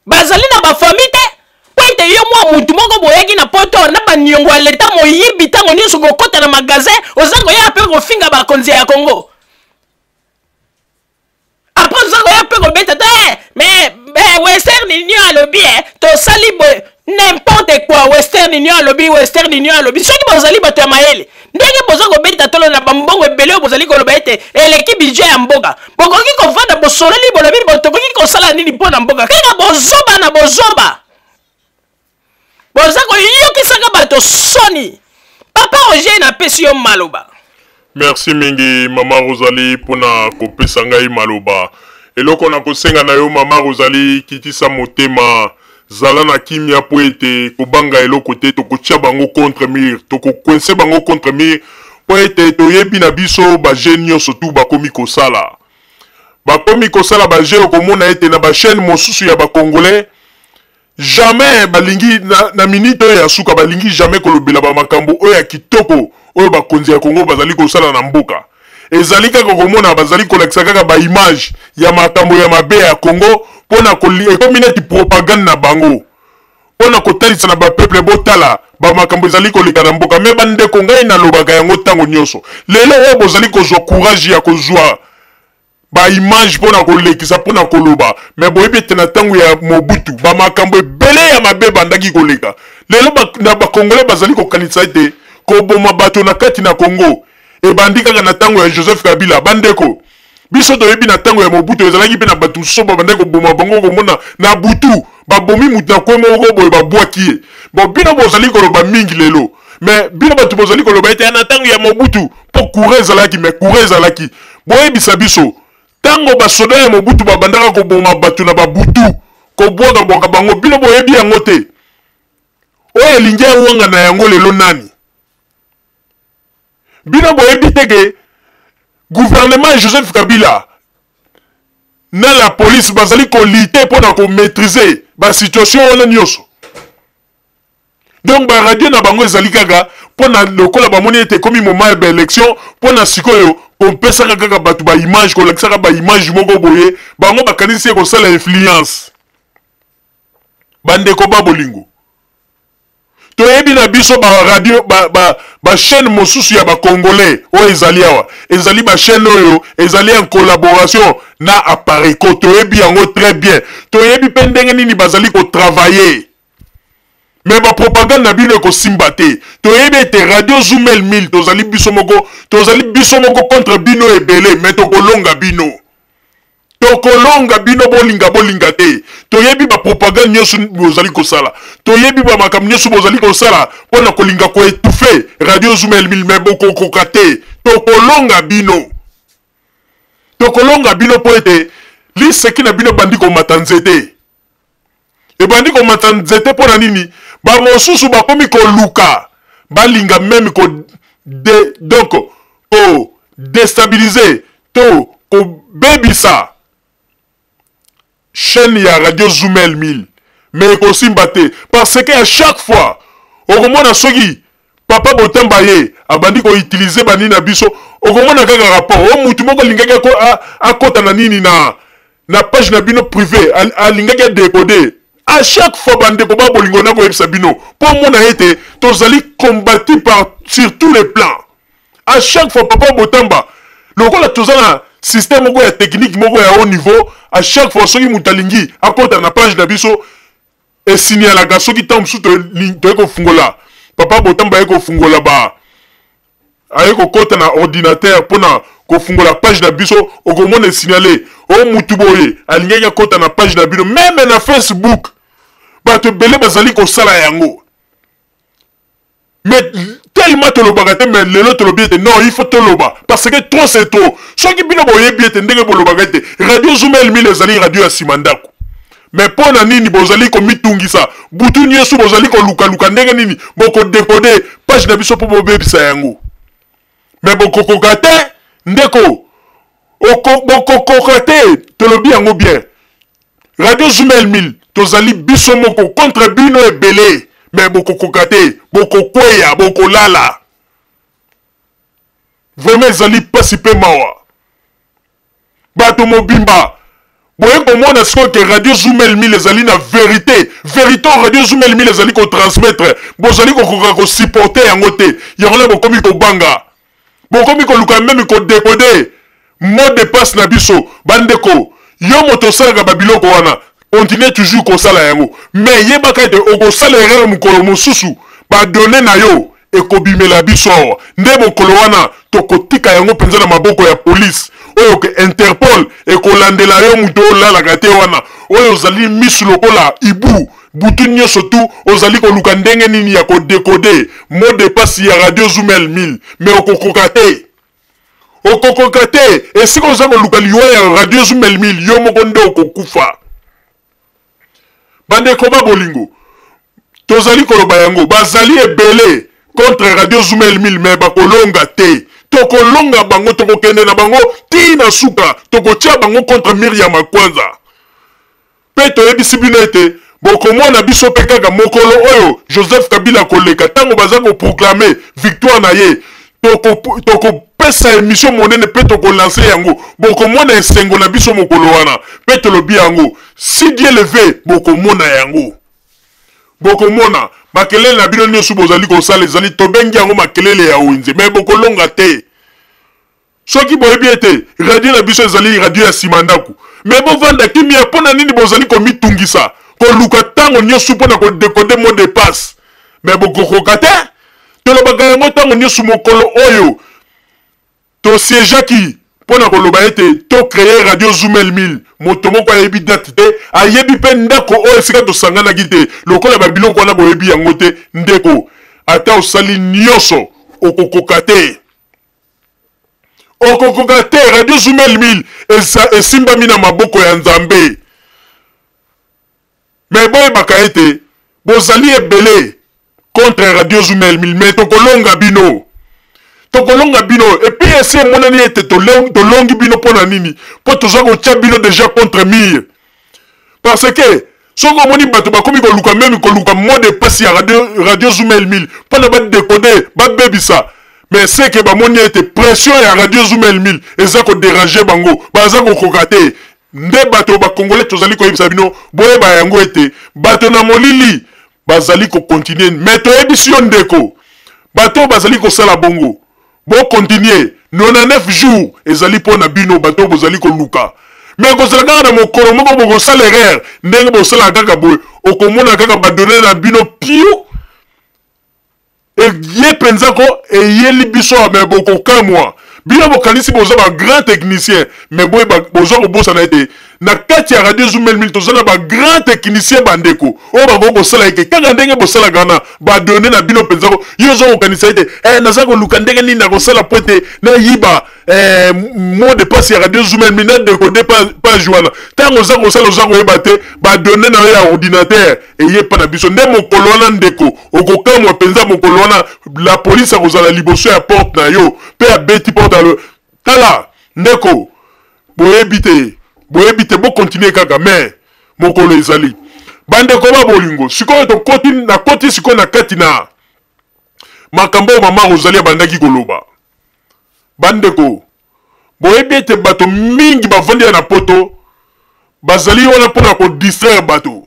bazali na bafami te? Mpo ete yo mwa mutu moko boyaki na poto na baniongo ya leta, moyibi, ntango nyonso kokɔta na magasin, oza koya mpe kofinga bakonzi ya Kongo. Après oza koya mpe kobeta te, mais Western Union alobi tosali boye. N'importe quoi! Western Union alobi, Western Union alobi. Soki bozali bato ya mayele, ndenge boza kobeta tolo na bambongo ebele oyo bozali koloba ete eleki budget ya mboka, bokoki kovanda, bosololi, bolobi tokoki kosala nini mpo na mboka. Kaka bozoba na bozoba, boza koyokisaka bato soni. Papa Roger, napesi yo maloba. Merci mingi, mama Rosalie, mpona kopesa ngai maloba. Eloko na kosenga na yo, mama Rosalie, kitisa motema, zala na kimia, mpo ete kobanga eloko te. Tokotia bango contre mur, tokocoincer bango contre mur, mpo ete toyebi na biso baje nyonso tu bakomi kosala, bakomi kosala baje. Okomona ete na bachaîne mosusu ya Bacongolais, jamais balingi na minute oyo ya suka, balingi jamais kolobela bamakambo oyo ya kitoko oyo bakonzi ya Kongo bazali kosala na mboka. Ezali kaka komona bazali kolakisa kaka baimage ya makambo ya mabe ya Kongo, mpona ekomi neti propagande na bango mpona kotalisa na bapeuple: botala bamakambo ezali koleka na mboka. Me bandeko, ngai nalobaka yango ntango nyonso, lelo oyo bozali kozwa courage ya kozwa baimage mpona kolekisa, mpona koloba, me boyebi ete na ntango ya Mobutu bamakambo ebele ya mabe bandaki koleka. Lelo na Bakongolais bazali kokanisa ete koboma bato na kati na Kongo ebandi kaka na ntango ya Joseph Kabila. Bandeko, biso toyebi na ntango ya Mobutu ezalaki mpe na bato mosusu babandaki koboma bango. Komona na butu babomi motu na kwe moko boye, babwaki ye. Bon, bino bozali koloba mingi lelo, me bino bato bozali koloba ete na ntango ya Mobutu mpo courant ezalaki, me courant ezalaki, boyebisa biso, ntango basoda ya Mobutu babandaka koboma bato na babutu, kobwakabwaka bango, bino boyebi yango te? Oyo elingi awanga na yango lelo nani? Bino boyebi te ke gouvernement ya Joseph Kabila na la police bazali kolutter mpona komaîtriser basituation wana nyonso? Donc baradio na bango ezali kaka mpona lokola bamoni ete ekomi moment ya baélection, mpona sikoyo Kopesaka kaka bato baimage, kolakisaka baimage moko boye, bango bakanisi ekosala influence. Bandeko ba bolingo, toyebi na biso ba radio, ba, ba, ba chaîne mosusu ya ba congolais oyo ezali awa, ezali ba chaîne oyo ezali en collaboration na Apareco. Toyebi yango très bien, toyebi mpe ndenge nini bazali kotravailler. Me bapropagande na bino ekosimba te. Toyebi ete Radio Zumel 1000 tozali biso moko, tozali biso moko contre bino ebele, me tokolonga bino. Tokolonga bino, bolinga bolinga te. Toyebi bapropagande nyonso bozali kosala, toyebi bamakambo nyonso bozali kosala mpo na kolinga koétouffe Radio Zumel 1000, me bokokoka te. Tokolonga bino, tokolonga bino, mpo ete liseki na bino ebandi komata nzete, ebandi komata nzete. Mpo na nini? Bamosusu bakomi koluka balinga meme ko de, donc ko déstabiliser to kobebisa chaîne ya Radio Zumel 1000, mais ekosimba te, parce que à chaque fois okomona soki papa Botamba ye abandi koutilize banini na biso, okomona kaka rapport o mutu moko alingaki akota na nini na page na bino privé, alingaki adécode. À chaque fois, bandeko ba bolingo, na koyebisa bino mpo omona ete tozali combattu par sur tous les plans. À chaque fois, papa Botamba, lokola toza na système moko ya technique moko ya haut niveau, à chaque fois soki moto alingi akota na page na biso, esignalaka. Soki ntango mosusu toye kofungola, papa Botamba aye kofungola, ba aye kokɔta na ordinateur mpona kofungola page na biso, okomona esignale o mutu boye alingaki akɔta na page na bino. Même na Facebook, bato ebele bazali kosala yango, mais tellement tolobaka te. Mais lelo tolobi ete non, il faut toloba, parce que trop c'est trop. Soki bino boyebi ete ndenge bolobaka ete Radio Zumel 1000 ezali radio ya nsima ndako, mais mpo na nini bozali komitungisa butu nyonso, bozali kolukaluka ndenge nini bokodécoder page na biso mpo bobebisa yango? Mais bokokoka te, ndeko, bokokoka te. Tolobi yango bien, Radio Zumel 1000 tozali biso moko contre bino ebele, mais bokokoka te, bokokweya, bokolala. Vraiment ezali mpasi mpe mawa. Bato mobimba boye komona sikoyo ke Radio Zumel 1000 ezali na vérité. Vérité oyo Radio Zumel 1000 ezali kotransmettre, bozali kokoka kosupporter yango te. Yango na bokomi kobanga, bokomi koluka même kodécoder mot de passe na biso. Bandeko, yo moto osalaka babiloko wana, continue toujours kosala yango, mais yebaka ete okosala erreur mokolo mosusu, badonnées na yo ekobimela biso awa. Nde mokolo wana tokotika yango mpenza na maboko ya police oyo ke Interpol ekolandela yo. Moto oyo olalaka te wana, oyo ozali misu lokola ibu butu nyonso tu, ozali koluka ndenge nini ya kodécoder mot de passe ya Radio Zumel 1000, mais okokoka te, okokoka te. Esika oza koluka liwa ya Radio Zumel 1000, yo moko nde okokufa. Bandeko ba bolingo, tozali koloba yango, bazali ebele contre Radio Zumel 1000, mais bakolonga te. Tokolonga bango, tokokende na bango ti na suka, tokotia bango contre mur ya makwanza. Mpe toyebisi bino ete bokomona biso mpe kaka mokolo oyo Joseph Kabila koleka, ntango baza koproclamer victoire na ye, tokopesa émission monene mpe tokolancer yango. Bokomona esengo na biso mokolo wana. Mpe tolobi yango, si Dieu le veut, bokomona yango, bokomona makelele na bino nyonso bozali kosala. Ezali, tobengi yango makelele ya wenze, mais bokolonga te. Soki boyebi ete radio na biso ezali radio ya nsima ndako, mais bovanda kimia. Mpo na nini bozali komitungisa, koluka ntango nyonso mpo na kodécoder mot de passe? Mais bokokoka te. Tolobaka yango ntango nyonso. Mokolo oyo tosiégeaki mpo na koloba ete tocréer Radio Zumel 1000, moto moko ayebi date te, ayebi mpe ndako oyo esika tosanganaki te. Lokola babiloko wana boyebi yango te, ndeko, ata osali nyonso, okokoka te, okokoka te. Radio Zumel 1000 esimbami na maboko ya Nzambe. Mais boyebaka ete bozali ebele contre Radio Zumel 1000, mais tokolonga bino, tokolonga bino. Et puis esi emonani ete tolongi bino. Mpo na nini? Mpo toza kotia bino déjà contre mur, parce que soki omoni bato bakomi koluka même koluka mot de passe ya Radio Zumel 1000 mpona badécoder, babebisa. Mais ce que bamoni ete pression ya Radio Zoom El 1000 eza ko déranger bango, baza kokoka te. Nde bato ba Congolais tozali koyebisa bino, boyeba yango ete bato na molili bazali ko continuer. Mais toyebisi yo ndeko, bato bazali kosala bongo, bo continuer 99 jours ezali mpo na bino bato bozali koluka. Mais kozala kaka na mokolo moko bokosala erreur, ndenge bosalaka kaka boye, okomona kaka ba données na bino piu eye mpenza ko eyeli biso me bokokamwa. Bino bokanisi boza ba grand technicien, mais boyeba boza kobosana ete na kati ya Radio Zoom 1000 toza na ba grand technicien bandeko oyo bakoki kosala ete kaka ndenge bosalaka wana ba données na bino mpenza ko yo oza kokanisa ete naza koluka ndenge nini nakosala po ete nayiba mot de passe ya Radio Zoom 1000 na décoder page wana. Ntango oza kosala oza koyeba te ba données na yo ya ordinateur eye pa na biso. Nde mokolo wana ndeko okokamwa mpenza, mokolo wana la police akozala liboso ya porte na yo mpe abeti porte alo. Tala ndeko, boyebi te, boyebi te, bokontinue kaka, mais mokolo ezali. Bandeko ba bolingo, sikoyo tokoti, nakoti sikoyo na kati na makambo oyo mama Rosalie abandaki koloba. Bandeko, boyebi ete bato mingi bavandi ya na poto bazali wana mpona kodistraire bato.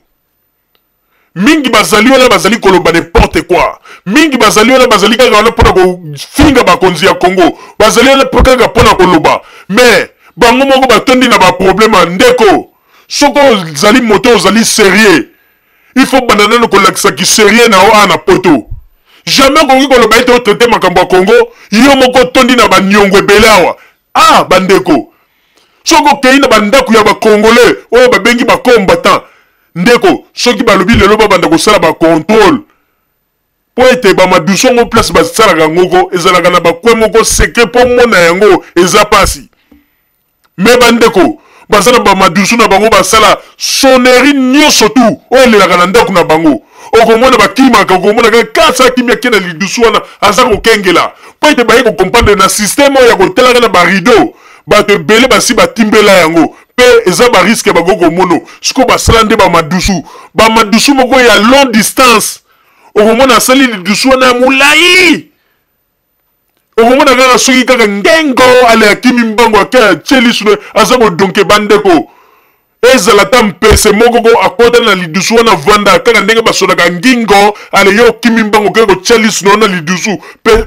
Mingi bazali wana bazali koloba n'importe quoi. Mingi bazali wana bazali kaka wana mpona kofinga bakonzi ya Congo. Bazali wana kaka mpona koloba. Mais bango moko batondi na ba problème ya ndeko. Soki ozali moto ozali sérieux, il faut banda nanu kolakisa ki sérieux na yo awa na poto. Jamais okoki koloba ete otraite makambo ya Congo, yo moko otondi na ba niongo ebele awa. Ah, bandeko, soki okei na bandako ya ba Congolais oyo babengi ba combattant, ndeko, soki balobi lelo babanda kosala ba contrôle po ete ba madusu yango place basalaka yango ko ezalaka na ba coin moko secret po mona yango eza pasi. Mais bandeko baza na ba madusu na bango, basala sonnerie nyonso tu oyo elelaka na ndako na bango. Okomona bakimaka, okomona kaka kasa akimi ake na lidusu wana aza kokengela po ete baye kokomprendre na système oyo ya kotalaka na ba rideau. Bato ebele basi batimbela yango pe eza ba risque bakoki komono. Sikoyo basala nde ba madusu, ba madusu moko ya long distance. Okomona asali lidusu wana ya molai, okomona kaka soki kaka ngengo ale akimi mbango ake atie lisu na ye, aza kodonke. Bandeko, ezala ata mpese moko ko akota na lidusu wana vanda kaka ndenge basonaka ngingo, ale yo okimi mbango oke kotia lisu na yo na lidusu,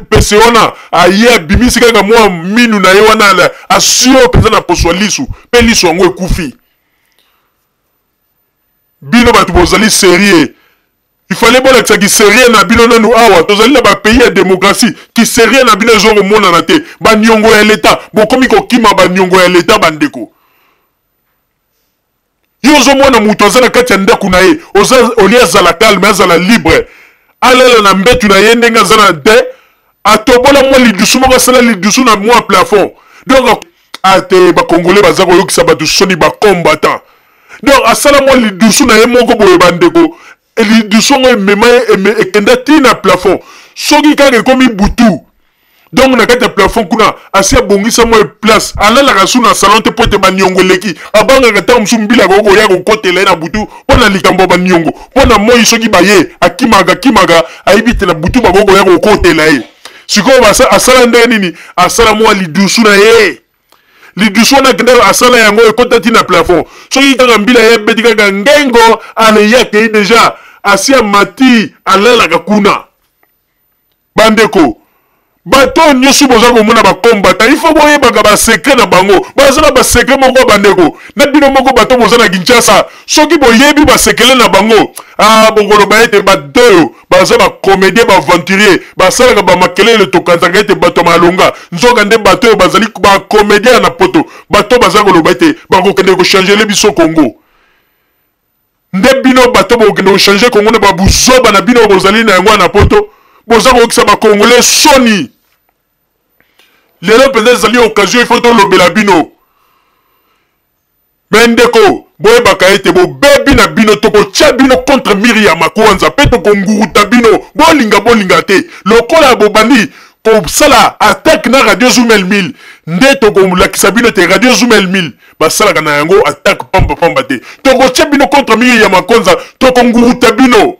mpese wana aye abimisi kaka mwa minu na ye wana, ale asio mpenza na poso ya lisu, mpe lisu yango ekufi. Bino bato bozali sérieux, il fallait bolakisa ki sérieux na bino nanu. Awa tozali na ba pays ya démocratie, ki sérieux na bino ezo komonana te. Ba niongo ya l'État, bokomi kokima ba niongo ya l'État. Bandeko, yo ozomona moto aza na kati ya ndako na ye, oza olie azala calme, azala libre, alala na mbetu na ye ndenge aza na te, atobola mwa lidusu moko, asala lidusu na mwa plafond. Donc ate ba Congolais baza koyokisa bato soni, ba combattant. Donc asala mwa lidusu na ye moko boye, bandeko, lidusu yango emema ye, ekenda ti na plafond. Soki kaka ekomi butu, donc na kati ya plafond kuna asi abongisa mwa place, alalaka su na salon te po ete baniongo eleki. Abangaka ntango mosusu mbila akoki koya kokotela ye na butu mpo na likambo ya baniongo, mpo na moi soki baye akimaka, akimaka, ayebi te na butu bakoki koya kokotela ye. Sikoyo asala ndenge nini? Asala mwa lidusu na ye, lidusu wana akenda asala yango ekota ti na plafond. Soki kaka mbila ye abeti kaka ngengo, ale ye akei deja asi amati, alalaka kuna. Bandeko, bato oyo nyonso boza komona ba combattant, il faut boyebaka ba secret na bango. Baza na ba secret moko, bandeko na bino moko bato boza na Kinshasa, soki boyebi ba secret na bango, bokoloba ete bato oyo baza ba comédien, ba aventurier, basalaka ba makelele, tokanzaka ete bato ya malonga, nzoka nde bato oyo bazali ba comédien na poto. Bato baza koloba ete bakokende kochanger biso Congo, nde bino bato bokokende kochanger Congo na babuzoba na bino bozali na yango na poto. Boza koyokisa ba Congolais soni. Lelo mpenza ezali occasion, il faut tolobela bino. Mais ndeko, boyebaka ete bobebi na bino, tokotia bino contre mur ya makwanza mpe tokonguruta bino, bolinga bolinga te. Lokola bobandi kosala attaque na Radio Zoom El 1000, nde tokolakisa bino te Radio Zoom El 1000 basalaka na yango attaque pamba pamba te. Tokotia bino contre mur ya makonza, tokonguruta bino.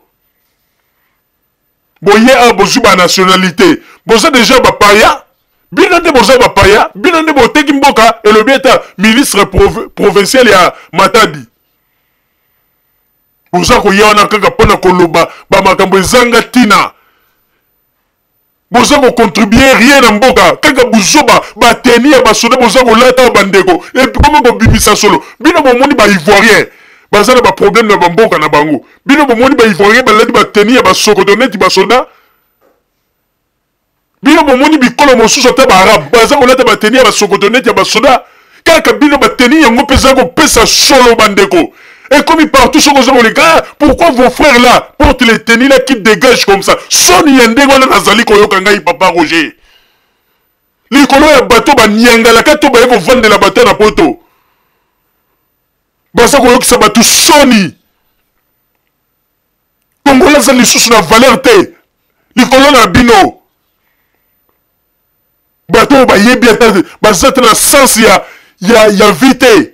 Boye awa bozwi ba nationalité, boza deja bapaya. Bino nde boza bapaya, bino nde boteki mboka, elobi ata ministre provincial ya Matadi. Boza koya wana kaka mpona koloba bamakambo ezanga ntina. Boza kocontribue rien na mboka, kaka buzoba. Bateni ya basoda boza kolata bandeko, ekomi kobimisa solo. Bino bomoni ba Ivoirien baza na baproblème na bamboka na bango. Bino bomoni ba Ivoirien balati bateni ya basokoto neti basoda. Bino bomoni bikolo mosusu, ata baarabe baza kolata bateni ya basokoto neti ya basoda. Kaka bino bateni yango mpe eza kopesa solo. Bandeko, ekomi partout. Soki oza koleka: "Ah, pourquoi vos frères là portent les tenues là qui dégagent comme ça?" Soni ya ndenge wana nazali koyoka ngai papa Roger likolo ya bato baniangalaka to baye kovandela bato na poto, baza koyokisa bato soni. Kongola aza lisusu na valeur te likolo na bino. Bato oyo bayebi ata baza te na sens ya vie te,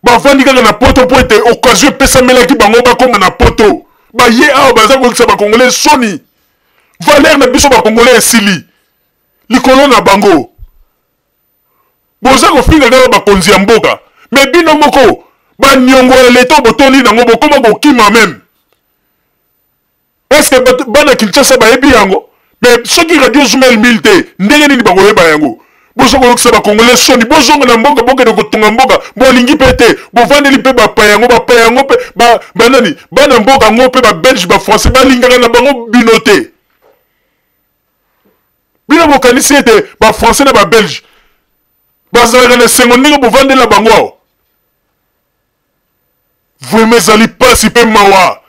bavandi kaka na poto mpo ete occasion epesamelaki bango bakóma na poto. Baye awa baza koyokisa bakongolais soni. Valeur na biso bakongolais esili likolo na bango. Boza kofinga kaka bakonzi ya mboka, mais bino moko baniongo ya leta botondi nango, bokóma kokima même. Est-ce bana Kinshasa bayebi yango? Mais soki Radio Zumel 1000 te, ndenge nini bakoyeba yango? Boza koyokisa bakongolais soni. Bozonga na mboka, bokende kotonga mboka. Bolingi mpe te, bovandeli mpe bapaya yango. Bapaya yango mpe banani? Bana mboka yango mpe babelge, bafrançais balingaka na bango bino te. Bino bokanisi ete bafrançais na babelge bazalaka na esengo ndenge bovandela bango awa? Vraiment, ezali mpasi mpe mawa.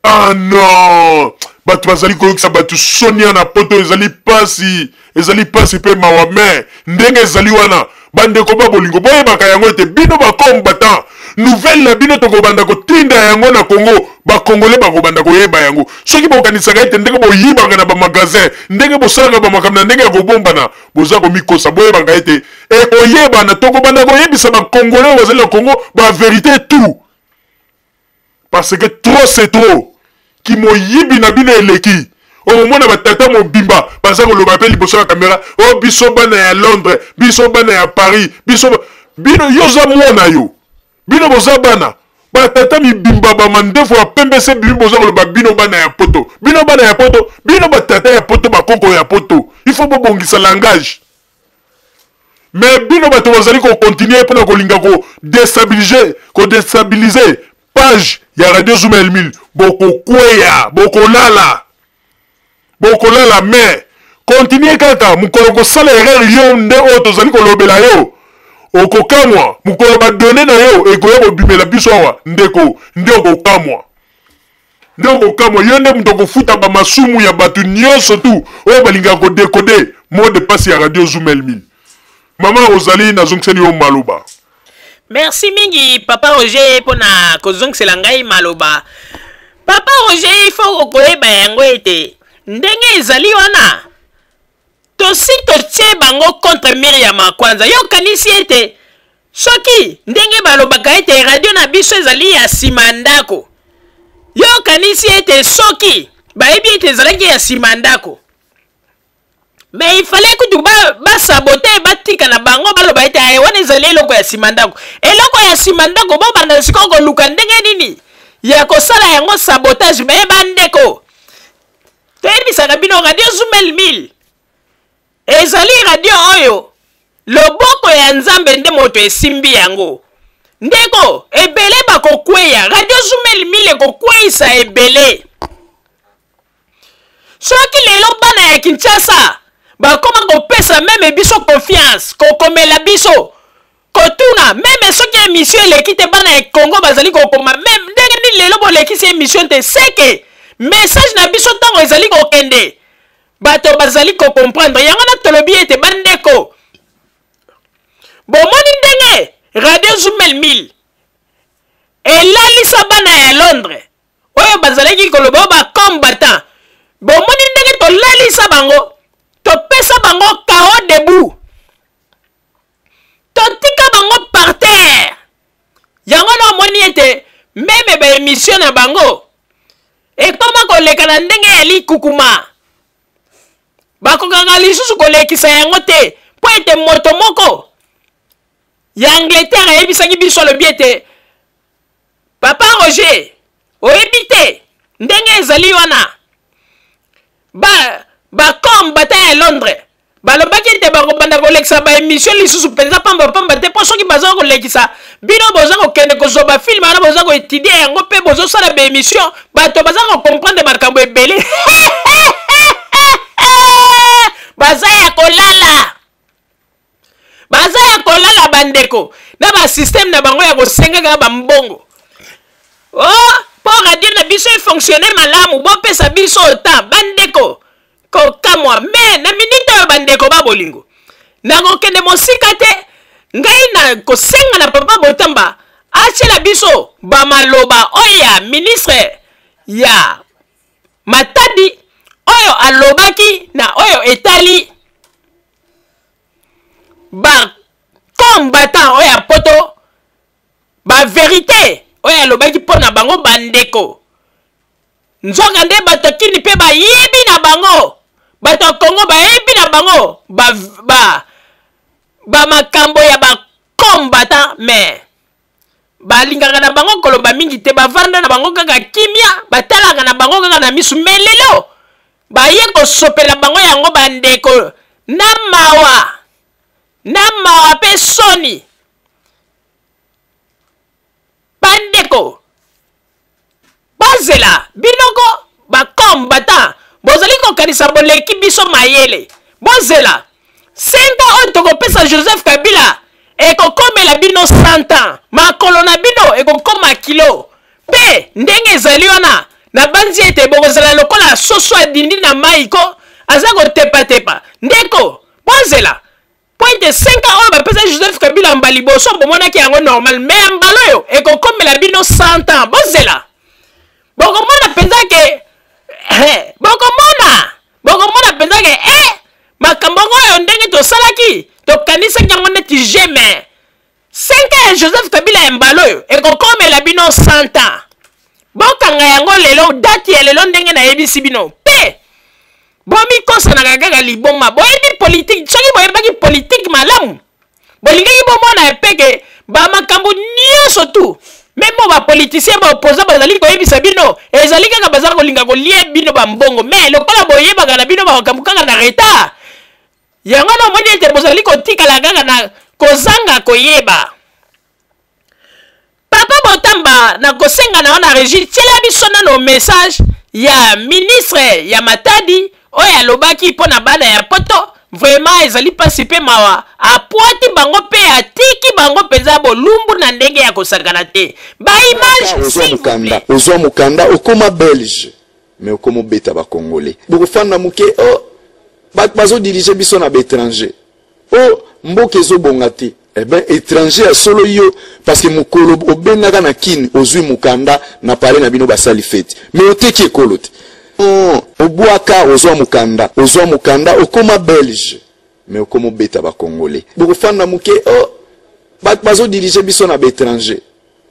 Ah non, bato bazali koyokisa bato sonia na poto. Ezali pasi, ezali pasi mpe mawa. Mais ndenge ezali wana, bandeko ba bolingo, boyebaka yango ete bino bacombattant, nouvelle na bino tokobanda kotinda yango na Congo. Bakongole bakobanda koyeba yango. Soki bokanisaka ete ndenge boyibaka na bamagasin, ndenge bosalaka bamakambo na ndenge ya kobombana, boza komikosa. Boyebaka ete ekoyebana. Tokobanda koyebisa bakongole oyo bazali na Congo bavérité tout, parce que trop c'est trop. Kimoyibi na bino eleki. Okomona batata mobimba baza koloba mpe liboso ya kamera: "O biso bana ya Londres, biso bana ya Paris, biso bino." Yo oza mwana, yo bino boza bana. Batata mibimba, bamandefu ya pembe se bimi, boza koloba bino bana ya poto, bino bana ya poto. Bino batata ya poto, bakoko ya poto, il faut bobongisa langage. Mais bino bato bazali kocontinue mpona kolinga kodéstabiliser page ya Radio Zuma Elmile, bokokweya, bokolala, bokolala. Mais continue kaka. Mokolo kosala erreur, yo nde oyo tozali kolobela yo, okokamwa. Mokolo badonnées na yo ekoya kobimela biso awa, ndeko, nde okokamwa, nde okokamwa. Yo nde moto akofuta bamasumu ya bato nyonso tu oyo balingaka kodécoder mot de passe ya Radio Zuma Elmile. Mama, ozali nazongiseli yo maloba. Merci mingi, papa Roger, mpona kozongisela ngai maloba. Papa Roger, il faut koyeba yango ete ndenge ezali wana, tosi totie bango contre mur ya makwanza. Yo okanisi ete soki ndenge balobaka ete radio na biso ezali ya nsima ndako, yo okanisi ete soki bayebi ete ezalaki ya nsima ndako, mais il fallait kutu basaboter, ba batika na bango, baloba ete aye wana ezali eloko ya nsima ndako, eloko ya nsima ndako. Bobanda sikoyo koluka ndenge nini ya kosala yango sabotage. Mais bandeko, toyebisaka bino, Radio Zumel 1000 ezali radio oyo loboko ya Nzambe nde moto esimbi yango. Ndeko, ebele bakokweya. Radio Zumel 1000 ekokweyisa ebele. Soki lelo bana ya Kinshasa bakoma kopesa même biso confiance, kokomela biso, kotuna même soki émission eleki te, bana ya Congo bazali kokoma même ndenge nini lelo bolekisi émission te, seke message na biso ntango ezali kokende, bato bazali kocomprendre yango. Na tolobi ete bandeko, bomoni ndenge Radio Zumel 1000 elalisa bana ya Londres oyo bazalaki koloba oyo bacombattant. Bomoni ndenge tolalisa bango, topesa bango KO debout, totika bango par terre. Yango na omoni ete Meme ba emission na bango ekoma koleka na ndenge ya likukuma. Bakokaka lisusu kolekisa yango te mpo ete moto moko ya Angleterre ayebisaki biso, alobi ete Papa Roger, oyebi te ndenge ezali wana ba bacombatant ya Londres balobaki ete bakobanda kolekisa baemission lisusu mpenza pambapamba te, mpo soki baza kolekisa bino boza kokende kozwa bafilme wana, boza koetidie yango mpe bozosala baemission, bato baza kokomprendre makambo ebele. Baza ya kolala, baza ya kolala bandeko, na basysteme na bango ya kosengaka bambongo. Oh, mpo radio na biso efonctionne malamu, bopesa biso ota bandeko. Kokamwa me na minute oyo bandeko ba bolingo, nakokende mosika te. Ngai na kosenga na Papa Botamba atiela biso bamaloba oyo ya ministre ya Matadi oyo alobaki na oyo etali ba combattant oyo ya poto, ba verite oyo alobaki mpo na bango bandeko. Nzoka nde bato ya Kini mpe bayebi na bango, bato ya Kongo bayebi na bango ba, ba, ba makambo ya ba combattant, mais balingaka na bango koloba mingi te, bavanda na bango kaka kimia, batalaka na bango kaka na misu. Me lelo baye kosopela bango yango bandeko, na mawa, na mawa mpe soni bandeko. Bozela binoko bacombattant, bozali kokanisa boleki biso mayele. Bozela 5 ans oyo tokopesa Joseph Kabila ekokomela bino 100 ans, makolo na bino ekokoma kilo. Mpe ndenge ezali wana, nabanzi ete bokozala lokola soso adindi na mai ko aza kotepatepa. Ndeko, bozela mpo ete 5 ans oyo bapesa Joseph Kabila mba liboso bomonaki yango normal, me ya mbala oyo ekokomela bino 100 ans. Bozela, bokomona mpenza ke eh, bokomona, bokomona mpenza ke eh, makambo yango oyo ndenge tosalaki tokanisaki yango neti je, mais 5 ans ya Joseph Kabila ya mbala oyo ekokomela bino 100 ans. Bokanga yango lelo, date ya lelo ndenge nayebisi bino. Mpe bomikosanaka kaka liboma, boyebi politike. Soki boyebaki politike malamu, bolingaki bomona epeke bamakambo nyonso tu meme bapolitisien baopoza bazali koyebisa bino ezali kaka baza kolinga kolia bino bambongo. Me lokola boyebaka na bino makambo kaka na retard, yango wana omoni ete bozali kotikala kaka na kozanga koyeba. Papa Botamba, na kosenga na yo na regie, tiela biso nano message ya ministre ya Matadi oyo alobaki mpo na bana ya poto. Vraiment ezali mpasi mpe mawa, apwati bango mpe atiki bango mpenza bolumbu na ndenge ya kosakana te. Ba image s'il vous plaît. Ozwa mokanda okoma belge, mais okoma obeta ba congolais. Bokofanda moke, oh, bato bazodirige biso na baétranger, oh, mboka ezobonga te. Eh ben, étranger ya solo yo, parce que mokolo obengaka na Kini ozwi mokanda na pale na bino basali feti, mais oteki ekolo te. Oh, obwaka, ozwa mokanda, ozwa mokanda okoma belge, mais okoma obeta ba congolais. Bokofanda moke, oh, bato bazodirige biso na baétranger,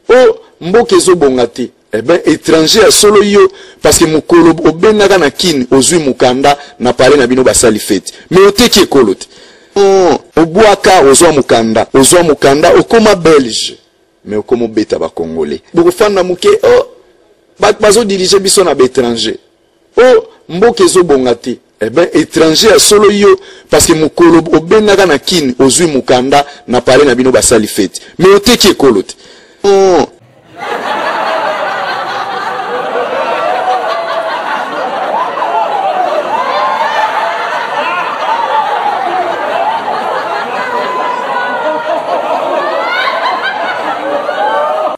oh, mboka ezobonga te. Eh ben, étranger ya solo yo, parce que mokolo obengaka na Kini ozwi mokanda na pale na bino basali feti, mais oteki ekolo te. Oh, obwaka, ozwa mokanda, ozwa mokanda okoma belge, mais okoma obeta ba congolais. Bokofanda moke, oh, bato bazodirige biso na baétranger, oh, mboka ezobonga te. Eh ben, étranger ya solo yo, parce que mokolo obengaka na Kini ozwi mokanda na pale na bino basali feti, mais oteki ekolo te. Oh.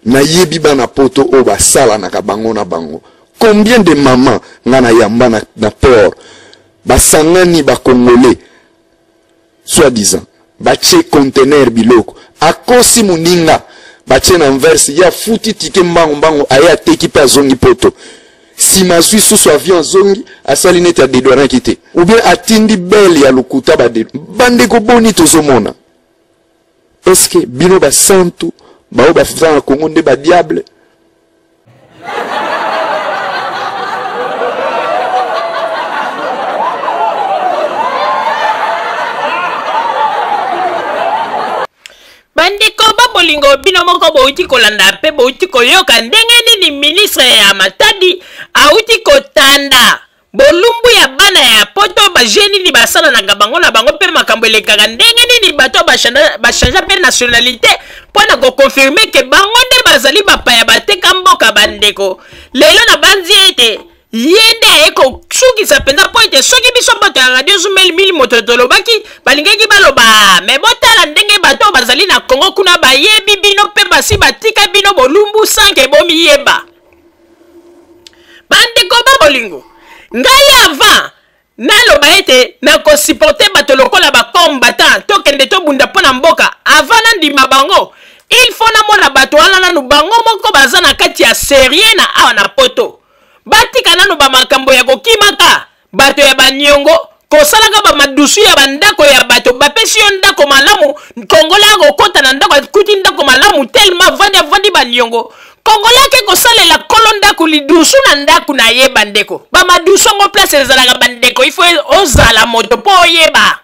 Nayebi bana poto oyo basalanaka bango na bango. Combien de mamans nga na yamba na, na port basangani ba congolais soi-disant batie conteneur biloko, akosi moninga batie na Anvers, ye afuti tike mbangu mbangu aye ateki mpe azongi poto. Sima azwi susu avion azongi, asali neti adedwanaki te, ou bien atindi belle ya lokuta ba bandeko. Boni tozomona, est-ce que bino basantu baoyo baza na Congo nde ba diable? bolingo, bino moko bouti kolanda mpe bouti koyoka ndenge nini ministre ya Matadi auti kotanda bolumbu ya bana ya poto, baje nini basalanaka bango na bango mpe makambo elekaka ndenge nini, bato bachangea mpe nationalité mpo na koconfirme ke bango nde bazali bapaya bateka mboka. Bandeko, lelo nabanzi ete ye nde aye kosukisa mpenza, mpo ete soki biso bato ya Radio Zumeli mili moto tolobaki, balingaki baloba. Me botala ndenge bato bazali na Kongo kuna bayebi bino mpe basi batika bino bolumbu sanke bomiyeba. Bandeko ba bolingo, ngai avant naloba ete nakosupporte bato lokola bacombattant, tokende tobunda mpo na mboka, avant nandima bango, il faut namona bato wana nanu bango moko baza na kati ya serie na awa na poto. Batika nanu bamakambo ya kokimaka bato ya baniongo, kosalaka bamadusu ya bandako ya bato. Bapesi yo ndako malamu, Kongola akokɔta na ndako, akuti ndako malamu telema, avandi avandi baniongo. Kongola ake kosalela kolo ndako lidusu na ndako na ye. Bandeko, bamadusu yango place ezalaka, bandeko, ifo ozala moto mpo oyeba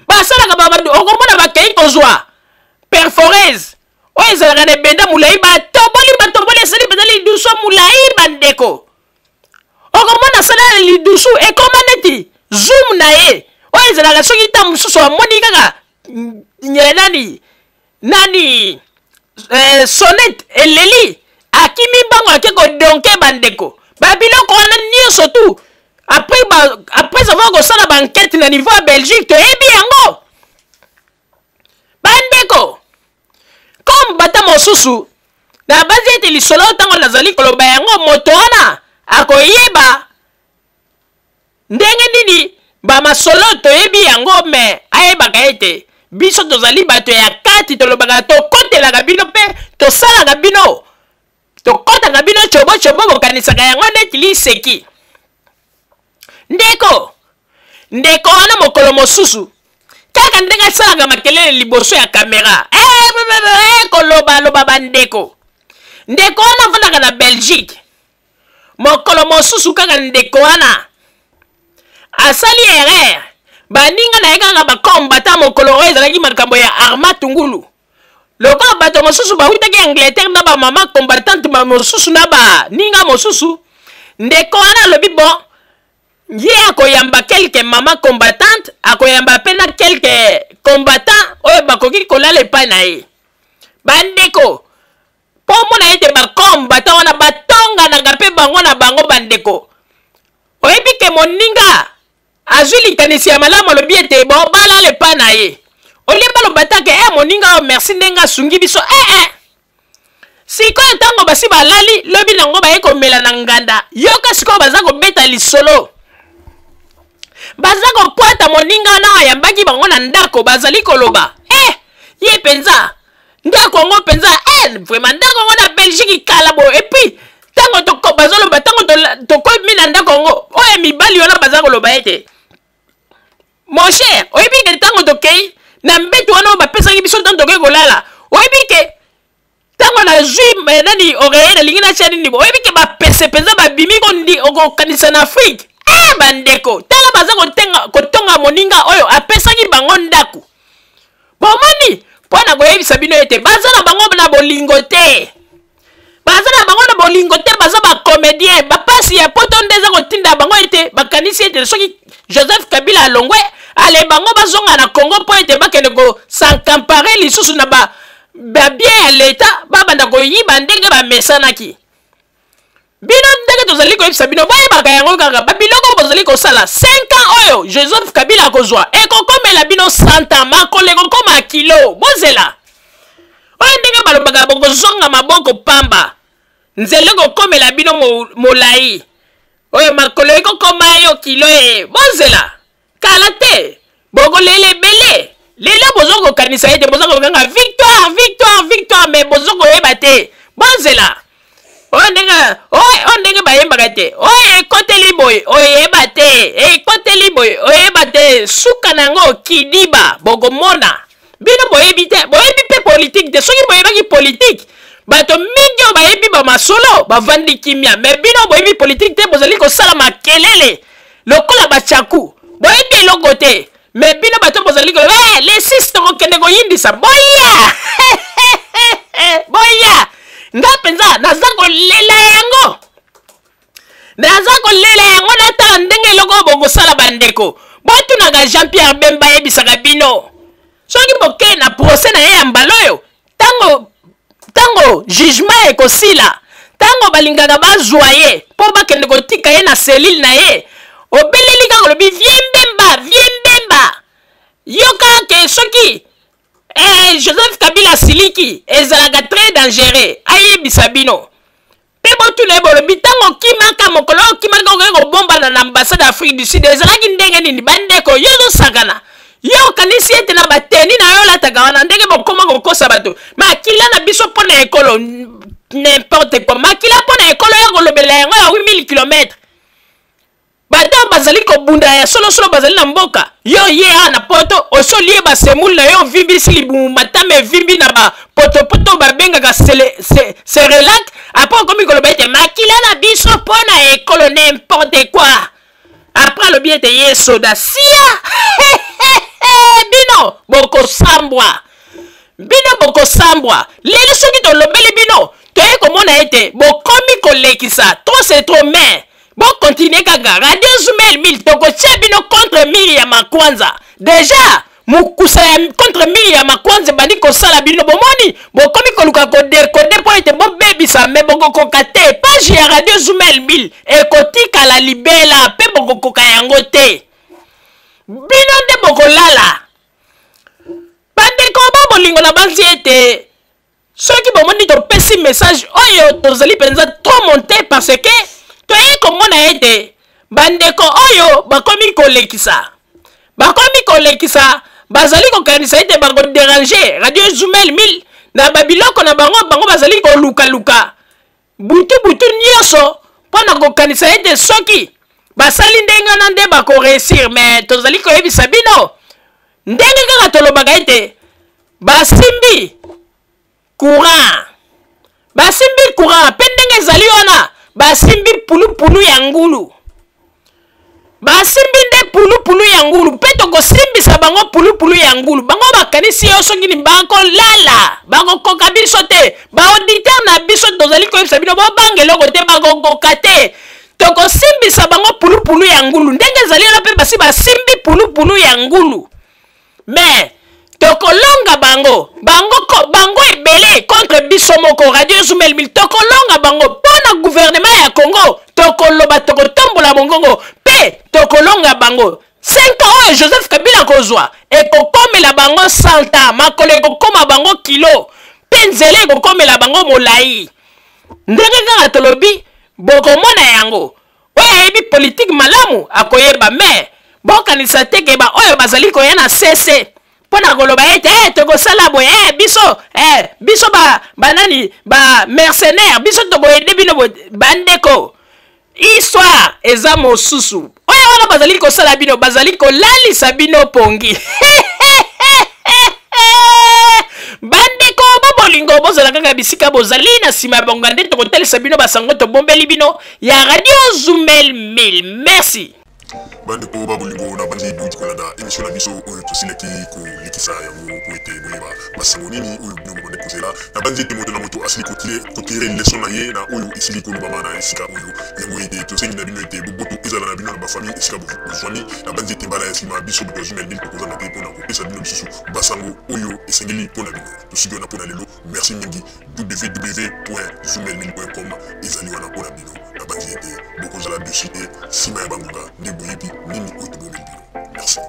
basalaka bamadu. Okomona bakei kozwa perforeuse oyo ezalaka na ebenda molai, batoboli batoboli, esali mpenza lidusu molai. Bandeko, okomona asala lidusu ekoma neti zoom na ye oyo ezalaka. Soki ntango mosusu amoni kaka nani nani sonnette eleli, akimi mbango, ake kodonke. Bandeko, babiloko wana nyonso tu, après avoir kosala baenquête na niveau ya Belgique, toyebi yango. Bandeko, comme bata mosusu, nabanzi ete lisolo ntango nazali koloba yango, moto wana akoyeba ndenge nini bamasolo toyebi yango. Me ayebaka ete biso tozali bato ya kati, tolobaka, tokotelaka bino mpe tosalaka bino, tokɔtaka bino cobocobo, bokanisaka yango neti liseki. Ndeko, ndeko wana, mokolo mosusu kaka ndenge asalaka makelele liboso ya kamera, kolobaloba. Bandeko, ndeko wana avandaka na Belgique. Mokolo mosusu kaka ndeko wana asali erreur, baninga na ye kaka bakombata. Mokolo oyo ezalaki makambo ya Arma Tungulu, lokola bato mosusu bawutaki Angleterre na bamama combattante mosusu na baninga mosusu, ndeko wana alobi bon, ye akoyamba quelque mama combattante, akoyamba mpe na quelque combattant oyo bakoki kolala epai na ye. Bandeko, mpo omona ete bacombattant wana batonganaka mpe bango na bango. Bandeko, oyebi ke moninga azwi likanisi ya malamu, alobi ete bon, balala epai na ye. Olie baloba take e moninga oyo merci ndenge asungi biso. Sikoyo ntango basi balali, lobi nango baye komela na nganda. Yoka sikoyo, baza kobeta lisolo, baza kopwata moninga wana ayambaki bango na ndako. Bazali koloba ye mpenza ndako yango mpenza, vraiment ndako yango na Belgique kala boye. Et puis ntango bazoloba, ntango tokomi na ndako yango oyo, mibali wana baza koloba ete mon cher, oyebi ke ntango tokei na mbeto wana oyo bapesaki biso, ntango tokei kolala, oyebi ke ntango nazwi nani oreiller, nalingi natya nini, oyebi ke bapese mpenza babimi kokanisa na Afrique. Bandeko, tala, baza kotonga moninga oyo apesaki bango ndako. Bomoni, mpo na koyebisa bino ete baza na bango na bolingo te, baza na bango na bolingo te, baza bacomédien. Bapasi ya poto nde eza kotinda bango ete bakanisi ete soki Joseph Kabila alongwe, ale bango bazonga na Congo mpo ete bakende kos'accaparer lisusu na babien ya leta, babanda koyiba ndenge bamesanaki. Bino, ndenge tozali koyebisa bino, boyebaka yango kaka babiloko bozali kosala. 5 ans oyo Joseph Kabila akozwa ekokomela bino 100 ans, makolo ekokoma kilo. Bozela oyo ndenge balobaka, bokozonga maboko pamba, nzela ekokomela bino molai, oyo makolo ekokoma yo kilo. Bozela, kala te bokolela ebele. Lelo boza kokanisa ete boza kokanga victoire, victoire, victoire, mais boza koyeba te. Bozela oyo ndenge, oyo ndenge bayembaka te, oyo ekoteli boye oyeba te, ekoteli boye oyeba te, suka na yango kidiba. Bokomona, bino boyebi te, boyebi mpe politike te. Soki boyebaki politike, bato mingi oyo bayebi bamasolo bavandi kimia. Me bino boyebi politike te, bozali kosala makelele lokola bachaku, boyebi eloko te. Me bino bato bozali koloba le 6 tokokende koyindisa, boya. Boya nga mpenza naza kolela yango, naza kolela yango. Natala ndenge eloko oyo bokosala. Bandeko, botunaka Jean Pierre Bemba, ayebisaka bino soki boke na procès na ye ya mbala oyo, ntango jugement ekosila, ntango balingaka bazwa ye mpo bakende kotika ye na cellule na ye, obeleli kaka, olobi: "Vieux Bemba, vieux Bemba." Yoka ke soki Joseph Kabila asiliki, ezalaka très dangereux. Ayebisa bino mpe botuna ye, bolobi: "Ntango okimaka, mokolo okimaka, okoki kobombana na ambassade Afrique du Sud, ezalaki ndenge nini?" Bandeko, yo ozosakana, yo okanisi ete na bateni na yo olataka wana, ndenge bokoma kokosa bato, makila na biso mpo na ekolo, n'importe quoi. Makila mpo na ekolo ya kolobela yango ya 8000 km, bato oyo bazali kobunda ya solosolo bazali na mboka. Yo ye awa na poto, osi olie basemule na yo, ovimbisi libumu, matama evimbi na bapotopoto babengaka Cerelac, après okomi koloba ete makila na biso mpo na ekolo, n'importe quoi. Après alobi ete ye soda sia. Bino bokosambwa, bino bokosambwa. Lelo soki tolobeli bino, toye komona ete bokomi kolekisa, trop c'est trop. Mais bokontinue kaka, Radio Zumel 1000, tokotia bino contre mur ya makwanza. Déjà mokusa ya contre mur ya makwanza ebandi kosala bino. Bomoni, bokomi koluka kodécoder mpo ete bobebisa, mais bokokoka te. Page ya Radio Zumel 1000 ekotikala libela mpe bokokoka yango te. Bino nde bokolala. Bandeko ba bolingo, na banzi ete soki bomoni topesi message oyo, tozali mpenza trop monté, parce que toyei komona ete bandeko oyo bakomi kolekisa, bakomi kolekisa. Bazali kokanisa ete bakodéranger Radio Zumel 1000 na babiloko na bango. Bango bazali kolukaluka butu butu nyonso mpo na kokanisa ete soki basali ndenge wana nde bakoréussir. Mais tozali koyebisa bino ndenge kaka tolobaka ete basimbi courant, basimbi courant mpe ndenge ezali wana, basimbi pulupulu ya ngulu, basimbi nde pulupulu ya ngulu mpe tokosimbisa bango pulupulu ya ngulu. Bango bakanisi yo soki nini, bakolala, bakokoka biso te. Baauditeur na biso, tozali koyebisa bino, bobanga eloko te, bakokoka te. Tokosimbisa bango pulupulu ya ngulu ndenge ezali wana mpe basi basimbi pulupulu ya ngulu, mais tokolonga bango. Bango ebele contre biso moko, Radio Zumel 1000, tokolonga bango. Mpo na gouvernement ya Congo, tokoloba, tokotombola mongongo mpe tokolonga bango. 5 ans oyo Joseph Kabila kozwa ekokomela bango 100 ans. Makolo ekokoma bango kilo mpe nzela ekokomela bango molai. Ndenge kaka tolobi, bokomona yango. Oyo ayebi politike malamu akoyeba. Mais bokanisa te ke baoyo bazali koya na cc mpo na koloba ete tokosala boye, biso biso banani ba mercenaire, biso tokoaider bino. Bandeko, histoire eza mosusu. Oyo wana bazali kosala bino, bazali kolalisa bino pongi. Bandeko babolingo, bozala kaka bisika bozali na nsima ya bonga nde tokotalisa bino basango tobombeli bino ya Radio Zumel 1000. Merci. Bandeko babolingo, na bandi bouti kolanda émission na biso oyo tosilaki kolekisa yango po ete boyeba basango nini oyo bino bobandi kozela. Na bandi ete moto na moto asili kotirer leçon na ye na oyo esili kolobama na esika oyo yango. Ete tosengi na bino ete boboto ezala na bino na bafamille esika bozwami. Na bandi ete mbala ya nsima, biso bato ya Zumel 1000 tokozanga te mpona kopesa bino lisusu basango oyo esengeli mpo na bino. Tosuki wana mpo na lelo. Merci mingi. www.zumel1000.com ezali wana mpo na bino. Na bandi ete bokozala déçus te. Nsima ya bangonga nde boyebi nini oyo tobomeli bino. Merci.